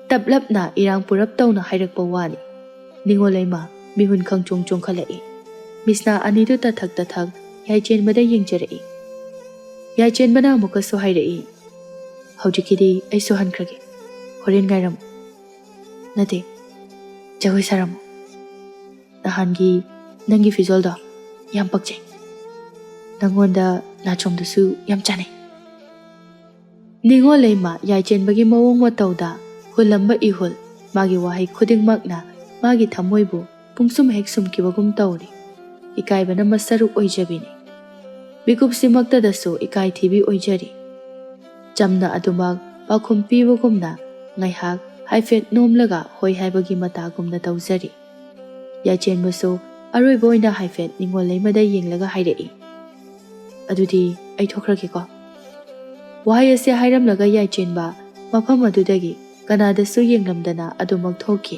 ꯇꯞꯂꯞꯅ ꯏꯔꯥꯡ ꯄꯨꯔꯞ ꯇꯧꯅ ꯍꯥꯏꯔꯛꯄ ꯋꯥꯅꯤ꯫ ꯅꯤꯉꯣꯜ ꯂꯩꯃ ꯃꯤꯍꯨꯟ ꯈꯪꯆꯣꯡ ꯆꯣꯡꯈꯠꯂꯛꯏ꯫ ꯃꯤꯠꯁꯅꯥ ꯑꯅꯤꯗꯨ ꯇꯊꯛ ꯇꯊꯛ ꯌꯥꯏꯆꯦꯟꯕꯗ ꯌꯦꯡꯖꯔꯛꯏ꯫ ꯌꯥꯏꯆꯦꯟꯕꯅ ꯑꯃꯨꯛꯀꯁꯨ ꯍꯥꯏꯔꯛꯏ, "ꯍꯧꯖꯤꯛꯀꯤꯗꯤ ꯑꯩꯁꯨ ꯍꯟꯈ꯭ꯔꯒꯦ꯫ ꯍꯣꯔꯦꯟ ꯉꯥꯏꯔꯝꯃꯨ꯫ ꯅꯠꯇꯦ, ꯖꯒꯣꯏ ꯁꯥꯔꯝꯃꯨ꯫ ꯅꯍꯥꯟꯒꯤ ꯅꯪꯒꯤ ꯐꯤꯖꯣꯜꯗꯣ ꯌꯥꯝ ꯄꯛꯆꯩ꯫ ꯅꯪꯉꯣꯟꯗ ꯅꯥꯆꯣꯝꯗꯨꯁꯨ ꯌꯥꯝ ꯆꯥꯟꯅꯩ꯫" ꯅꯤꯉꯣꯜ ꯂꯩꯃ ꯌꯥꯏꯆꯦꯟꯕꯒꯤ ꯃꯑꯣꯡ ꯃꯇꯧꯗ ꯍꯨꯜꯂꯝꯕ ꯏꯍꯨꯜ, ꯃꯥꯒꯤ ꯋꯥꯍꯩ ꯈꯨꯗꯤꯡꯃꯛꯅ ꯃꯥꯒꯤ ꯊꯃꯣꯏꯕꯨ ꯄꯨꯡꯁꯨꯝ ꯍꯦꯛ ꯁꯨꯝꯈꯤꯕꯒꯨꯝ ꯇꯧꯔꯤ꯫ ꯏꯀꯥꯏꯕꯅ ꯃꯁꯔꯨꯛ ꯑꯣꯏꯖꯕꯤꯅꯤ꯫ ꯃꯤꯀꯨꯞꯁꯤꯃꯛꯇꯗꯁꯨ ꯏꯀꯥꯏꯊꯤꯕꯤ ꯑꯣꯏꯖꯔꯤ꯫ ꯆꯝꯅ ꯑꯗꯨꯃꯛ ꯄꯥꯎꯈꯨꯝ ꯄꯤꯕꯒꯨꯝꯅ ꯉꯥꯏꯍꯥꯛ ꯍꯥꯏꯐꯦꯠ ꯅꯣꯝꯂꯒ ꯍꯣꯏ ꯍꯥꯏꯕꯒꯤ ꯃꯇꯥꯒꯨꯝꯅ ꯇꯧꯖꯔꯤ꯫ ꯌꯥꯏꯆꯦꯟꯕꯁꯨ ꯑꯔꯣꯏꯕ ꯑꯣꯏꯅ ꯍꯥꯏꯐꯦꯠ ꯅꯤꯉꯣꯜ ꯂꯩꯃꯗ ꯌꯦꯡꯂꯒ ꯍꯥꯏꯔꯛꯏ, "ꯑꯗꯨꯗꯤ ꯑꯩ ꯊꯣꯛꯈ꯭ꯔꯒꯦꯀꯣ꯫" ꯋꯥꯍꯩ ꯑꯁꯤ ꯍꯥꯏꯔꯝꯂꯒ ꯌꯥꯏꯆꯦꯟꯕ ꯃꯐꯝ ꯑꯗꯨꯗꯒꯤ ꯀꯅꯥꯗꯁꯨ ꯌꯦꯡꯂꯝꯗꯅ ꯑꯗꯨꯃꯛ ꯊꯣꯛꯈꯤ꯫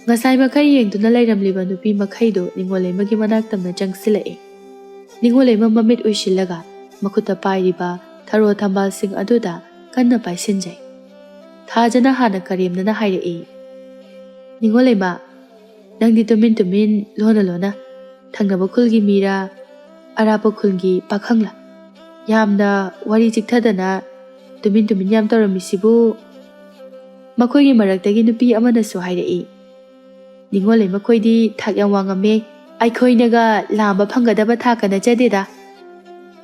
ꯉꯁꯥꯏ ꯃꯈꯩ ꯌꯦꯡꯗꯨꯅ ꯂꯩꯔꯝꯂꯤꯕ ꯅꯨꯄꯤ ꯃꯈꯩꯗꯨ ꯅꯤꯉꯣꯜ ꯂꯩꯃꯒꯤ ꯃꯅꯥꯛ ꯇꯝꯅ ꯆꯪꯁꯤꯜꯂꯛꯏ꯫ ꯅꯤꯉꯣꯜ ꯂꯩꯃ ꯃꯃꯤꯠ ꯎꯏꯁꯤꯜꯂꯒ ꯃꯈꯨꯠꯇ ꯄꯥꯏꯔꯤꯕ ꯊꯔꯣ ꯊꯝꯕꯥꯜꯁꯤꯡ ꯑꯗꯨꯗ ꯀꯟꯅ ꯄꯥꯏꯁꯤꯟꯖꯩ꯫ ꯊꯥꯖꯅ ꯍꯥꯟꯅ ꯀꯔꯦꯝꯅꯅ ꯍꯥꯏꯔꯛꯏ, "ꯅꯤꯉꯣꯜ ꯂꯩꯃ, ꯅꯪꯗꯤ ꯇꯨꯃꯤꯟ ꯇꯨꯃꯤꯟ ꯂꯣꯟꯅ ꯂꯣꯟꯅ ꯊꯪꯅꯕ ꯈꯨꯜꯒꯤ ꯃꯤꯔꯥ, ꯑꯔꯥꯞꯄ ꯈꯨꯜꯒꯤ ꯄꯥꯈꯪꯂꯥ? ꯌꯥꯝꯅ ꯋꯥꯔꯤ ꯆꯤꯛꯊꯗꯅ ꯇꯨꯃꯤꯟ ꯇꯨꯃꯤꯟ ꯌꯥꯝ ꯇꯧꯔꯝꯃꯤꯁꯤꯕꯨ?" ꯃꯈꯣꯏꯒꯤ ꯃꯔꯛꯇꯒꯤ ꯅꯨꯄꯤ ꯑꯃꯅꯁꯨ ꯍꯥꯏꯔꯛꯏ, "ꯅꯤꯉꯣꯜ ꯂꯩꯃꯈꯣꯏꯗꯤ ꯊꯥꯛ ꯌꯥꯝ ꯋꯥꯡꯉꯝꯃꯦ꯫ ꯑꯩꯈꯣꯏꯅꯒ ꯂꯥꯝꯕ ꯐꯪꯒꯗꯕ ꯊꯥꯛꯀ ꯅꯠꯆꯗꯦꯗ꯫"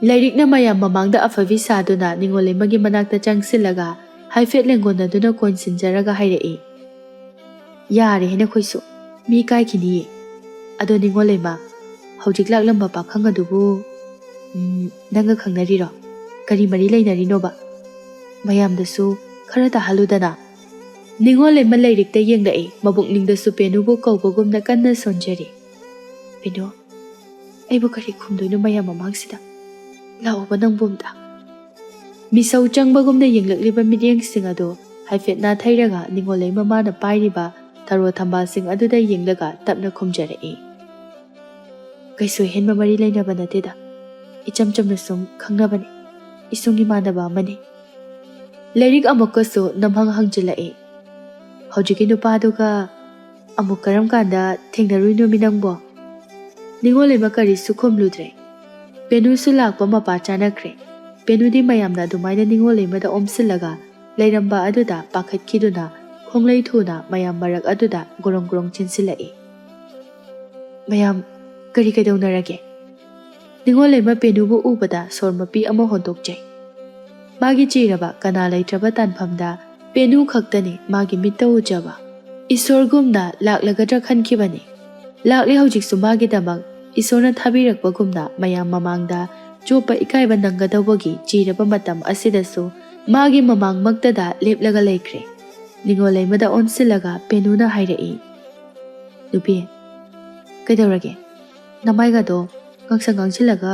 ꯂꯥꯏꯔꯤꯛꯅ ꯃꯌꯥꯝ ꯃꯃꯥꯡꯗ ꯑꯐꯕꯤ ꯁꯥꯗꯨꯅ ꯅꯤꯉꯣꯜ ꯂꯩꯃꯒꯤ ꯃꯅꯥꯛꯇ ꯆꯪꯁꯤꯜꯂꯒ ꯍꯥꯏꯐꯦꯠ ꯂꯦꯡꯒꯣꯟꯅꯗꯨꯅ ꯀꯣꯟꯁꯤꯟꯖꯔꯒ ꯍꯥꯏꯔꯛꯏ, "ꯌꯥꯔꯦꯍꯦ ꯅꯈꯣꯏꯁꯨ, ꯃꯤ ꯀꯥꯏꯈꯤꯅꯤꯌꯦ꯫ ꯑꯗꯣ ꯅꯤꯉꯣꯜ ꯂꯩꯃ, ꯍꯧꯖꯤꯛ ꯂꯥꯛꯂꯝꯕ ꯄꯥꯈꯪ ꯑꯗꯨꯕꯨ, ꯎꯝ, ꯅꯪꯒ ꯈꯪꯅꯔꯤꯔꯣ? ꯀꯔꯤ ꯃꯔꯤ ꯂꯩꯅꯔꯤꯅꯣꯕ? ꯃꯌꯥꯝꯗꯁꯨ ꯈꯔ ꯇꯥꯍꯜꯂꯨꯗꯅ꯫" ꯅꯤꯉꯣꯜ ꯂꯩꯃ ꯂꯥꯏꯔꯤꯛꯇ ꯌꯦꯡꯂꯛꯏ, ꯃꯕꯨꯛꯅꯤꯡꯗꯁꯨ ꯄꯦꯅꯨꯕꯨ ꯀꯧꯕꯒꯨꯝꯅ ꯀꯟꯅ ꯁꯣꯟꯖꯔꯤ꯫ "ꯄꯦꯅꯨ, ꯑꯩꯕꯨ ꯀꯔꯤ ꯈꯨꯝꯗꯣꯏꯅꯣ ꯃꯌꯥꯝ ꯃꯃꯥꯡꯁꯤꯗ? ꯂꯥꯛꯑꯣꯕ ꯅꯪꯕꯨ ꯑꯝꯇ꯫" ꯃꯤꯁꯧ ꯆꯪꯕꯒꯨꯝꯅ ꯌꯦꯡꯂꯛꯂꯤꯕ ꯃꯤꯠꯌꯦꯡꯁꯤꯡ ꯑꯗꯨ ꯍꯥꯏꯐꯦꯠ ꯅꯥꯊꯩꯔꯒ ꯅꯤꯉꯣꯜ ꯂꯩꯃ ꯃꯥꯅ ꯄꯥꯏꯔꯤꯕ ꯊꯔꯣ ꯊꯝꯕꯥꯜꯁꯤꯡ ꯑꯗꯨꯗ ꯌꯦꯡꯂꯒ ꯇꯞꯅ ꯈꯨꯝꯖꯔꯛꯏ, "ꯀꯩꯁꯨ ꯑꯍꯦꯟꯕ ꯃꯔꯤ ꯂꯩꯅꯕ ꯅꯠꯇꯦꯗ꯫ ꯏꯆꯝ ꯆꯝꯅ ꯁꯨꯝ ꯈꯪꯅꯕꯅꯤ꯫ ꯏꯁꯨꯡ ꯏꯃꯥꯟꯅꯕ ꯑꯃꯅꯤ꯫" ꯂꯥꯏꯔꯤꯛ ꯑꯃꯨꯛꯀꯁꯨ ꯅꯝꯍꯪ ꯍꯪꯖꯤꯜꯂꯛꯏ, "ꯍꯧꯖꯤꯛꯀꯤ ꯅꯨꯄꯥꯗꯨꯒ ꯑꯃꯨꯛ ꯀꯔꯝ ꯀꯥꯟꯗ ꯊꯦꯡꯅꯔꯨꯏꯅꯣꯃꯤ ꯅꯪꯕꯣ?" ꯅꯤꯉꯣꯜ ꯂꯩꯃ ꯀꯔꯤꯁꯨ ꯈꯨꯝꯂꯨꯗ꯭ꯔꯦ꯫ ꯄꯦꯅꯨꯁꯨ ꯂꯥꯛꯄ ꯃꯄꯥ ꯆꯥꯅꯈ꯭ꯔꯦ꯫ ꯄꯦꯅꯨꯗꯤ ꯃꯌꯥꯝꯅ ꯑꯗꯨꯃꯥꯏꯅ ꯅꯤꯉꯣꯜ ꯂꯩꯃꯗ ꯑꯣꯝꯁꯤꯜꯂꯒ ꯂꯩꯔꯝꯕ ꯑꯗꯨꯗ ꯄꯥꯈꯠꯈꯤꯗꯨꯅ ꯈꯣꯡꯂꯩ ꯊꯨꯅ ꯃꯌꯥꯝ ꯃꯔꯛ ꯑꯗꯨꯗ ꯒꯣꯔꯣꯡ ꯒꯣꯔꯣꯡ ꯆꯦꯟꯁꯤꯜꯂꯛꯏ꯫ "ꯃꯌꯥꯝ ꯀꯔꯤ ꯀꯩꯗꯧꯅꯔꯒꯦ?" ꯅꯤꯉꯣꯜ ꯂꯩꯃ ꯄꯦꯅꯨꯕꯨ ꯎꯕꯗ ꯁꯣꯔ ꯃꯄꯤ ꯑꯃ ꯍꯣꯟꯗꯣꯛꯆꯩ꯫ ꯃꯥꯒꯤ ꯆꯤꯔꯕ ꯀꯅꯥ ꯂꯩꯇ꯭ꯔꯕ ꯇꯥꯟꯐꯝꯗ ꯄꯦꯅꯨ ꯈꯛꯇꯅꯤ ꯃꯥꯒꯤ ꯃꯤꯠꯇ ꯎꯖꯕ꯫ ꯏꯁꯣꯔꯒꯨꯝꯅ ꯂꯥꯛꯂꯒꯗ꯭ꯔꯥ ꯈꯟꯈꯤꯕꯅꯤ꯫ ꯂꯥꯛꯂꯦ ꯍꯧꯖꯤꯛꯁꯨ ꯃꯥꯒꯤꯗꯃꯛ ꯏꯁꯣꯔꯅ ꯊꯥꯕꯤꯔꯛꯄꯒꯨꯝꯅ ꯃꯌꯥꯝ ꯃꯃꯥꯡꯗ ꯆꯣꯞꯄ ꯏꯀꯥꯏꯕ ꯅꯪꯒꯗꯧꯕꯒꯤ ꯆꯤꯔꯕ ꯃꯇꯝ ꯑꯁꯤꯗꯁꯨ ꯃꯥꯒꯤ ꯃꯃꯥꯡꯃꯛꯇꯗ ꯂꯦꯞꯂꯒ ꯂꯩꯈ꯭ꯔꯦ꯫ ꯅꯤꯉꯣꯜ ꯂꯩꯃꯗ ꯑꯣꯟꯁꯤꯜꯂꯒ ꯄꯦꯅꯨꯅ ꯍꯥꯏꯔꯛꯏ, "ꯅꯨꯄꯤ, ꯀꯩꯗꯧꯔꯒꯦ? ꯅꯃꯥꯏꯒꯗꯣ ꯉꯥꯡꯁꯪ ꯉꯥꯡꯁꯤꯜꯂꯒ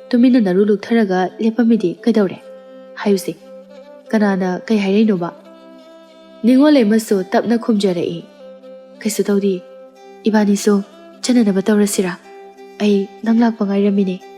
ꯇꯨꯃꯤꯟꯅ ꯅꯔꯨ ꯂꯨꯛꯊꯔꯒ ꯂꯦꯞꯄꯝꯃꯤꯗꯤ ꯀꯩꯗꯧꯔꯦ? ꯍꯥꯏꯌꯨꯁꯦ, ꯀꯅꯥꯅ ꯀꯩ ꯍꯥꯏꯔꯛꯏꯅꯣꯕ?" ꯅꯤꯉꯣꯜ ꯂꯩꯃꯁꯨ ꯇꯞꯅ ꯈꯨꯝꯖꯔꯛꯏ, "ꯀꯩꯁꯨ ꯇꯧꯗꯦ, ꯏꯕꯥꯅꯤꯁꯨ ꯆꯠꯅꯅꯕ ꯇꯧꯔꯁꯤꯔꯥ? ꯑꯩ ꯅꯪ ꯂꯥꯛꯄ ꯉꯥꯏꯔꯝꯃꯤꯅꯦ"꯫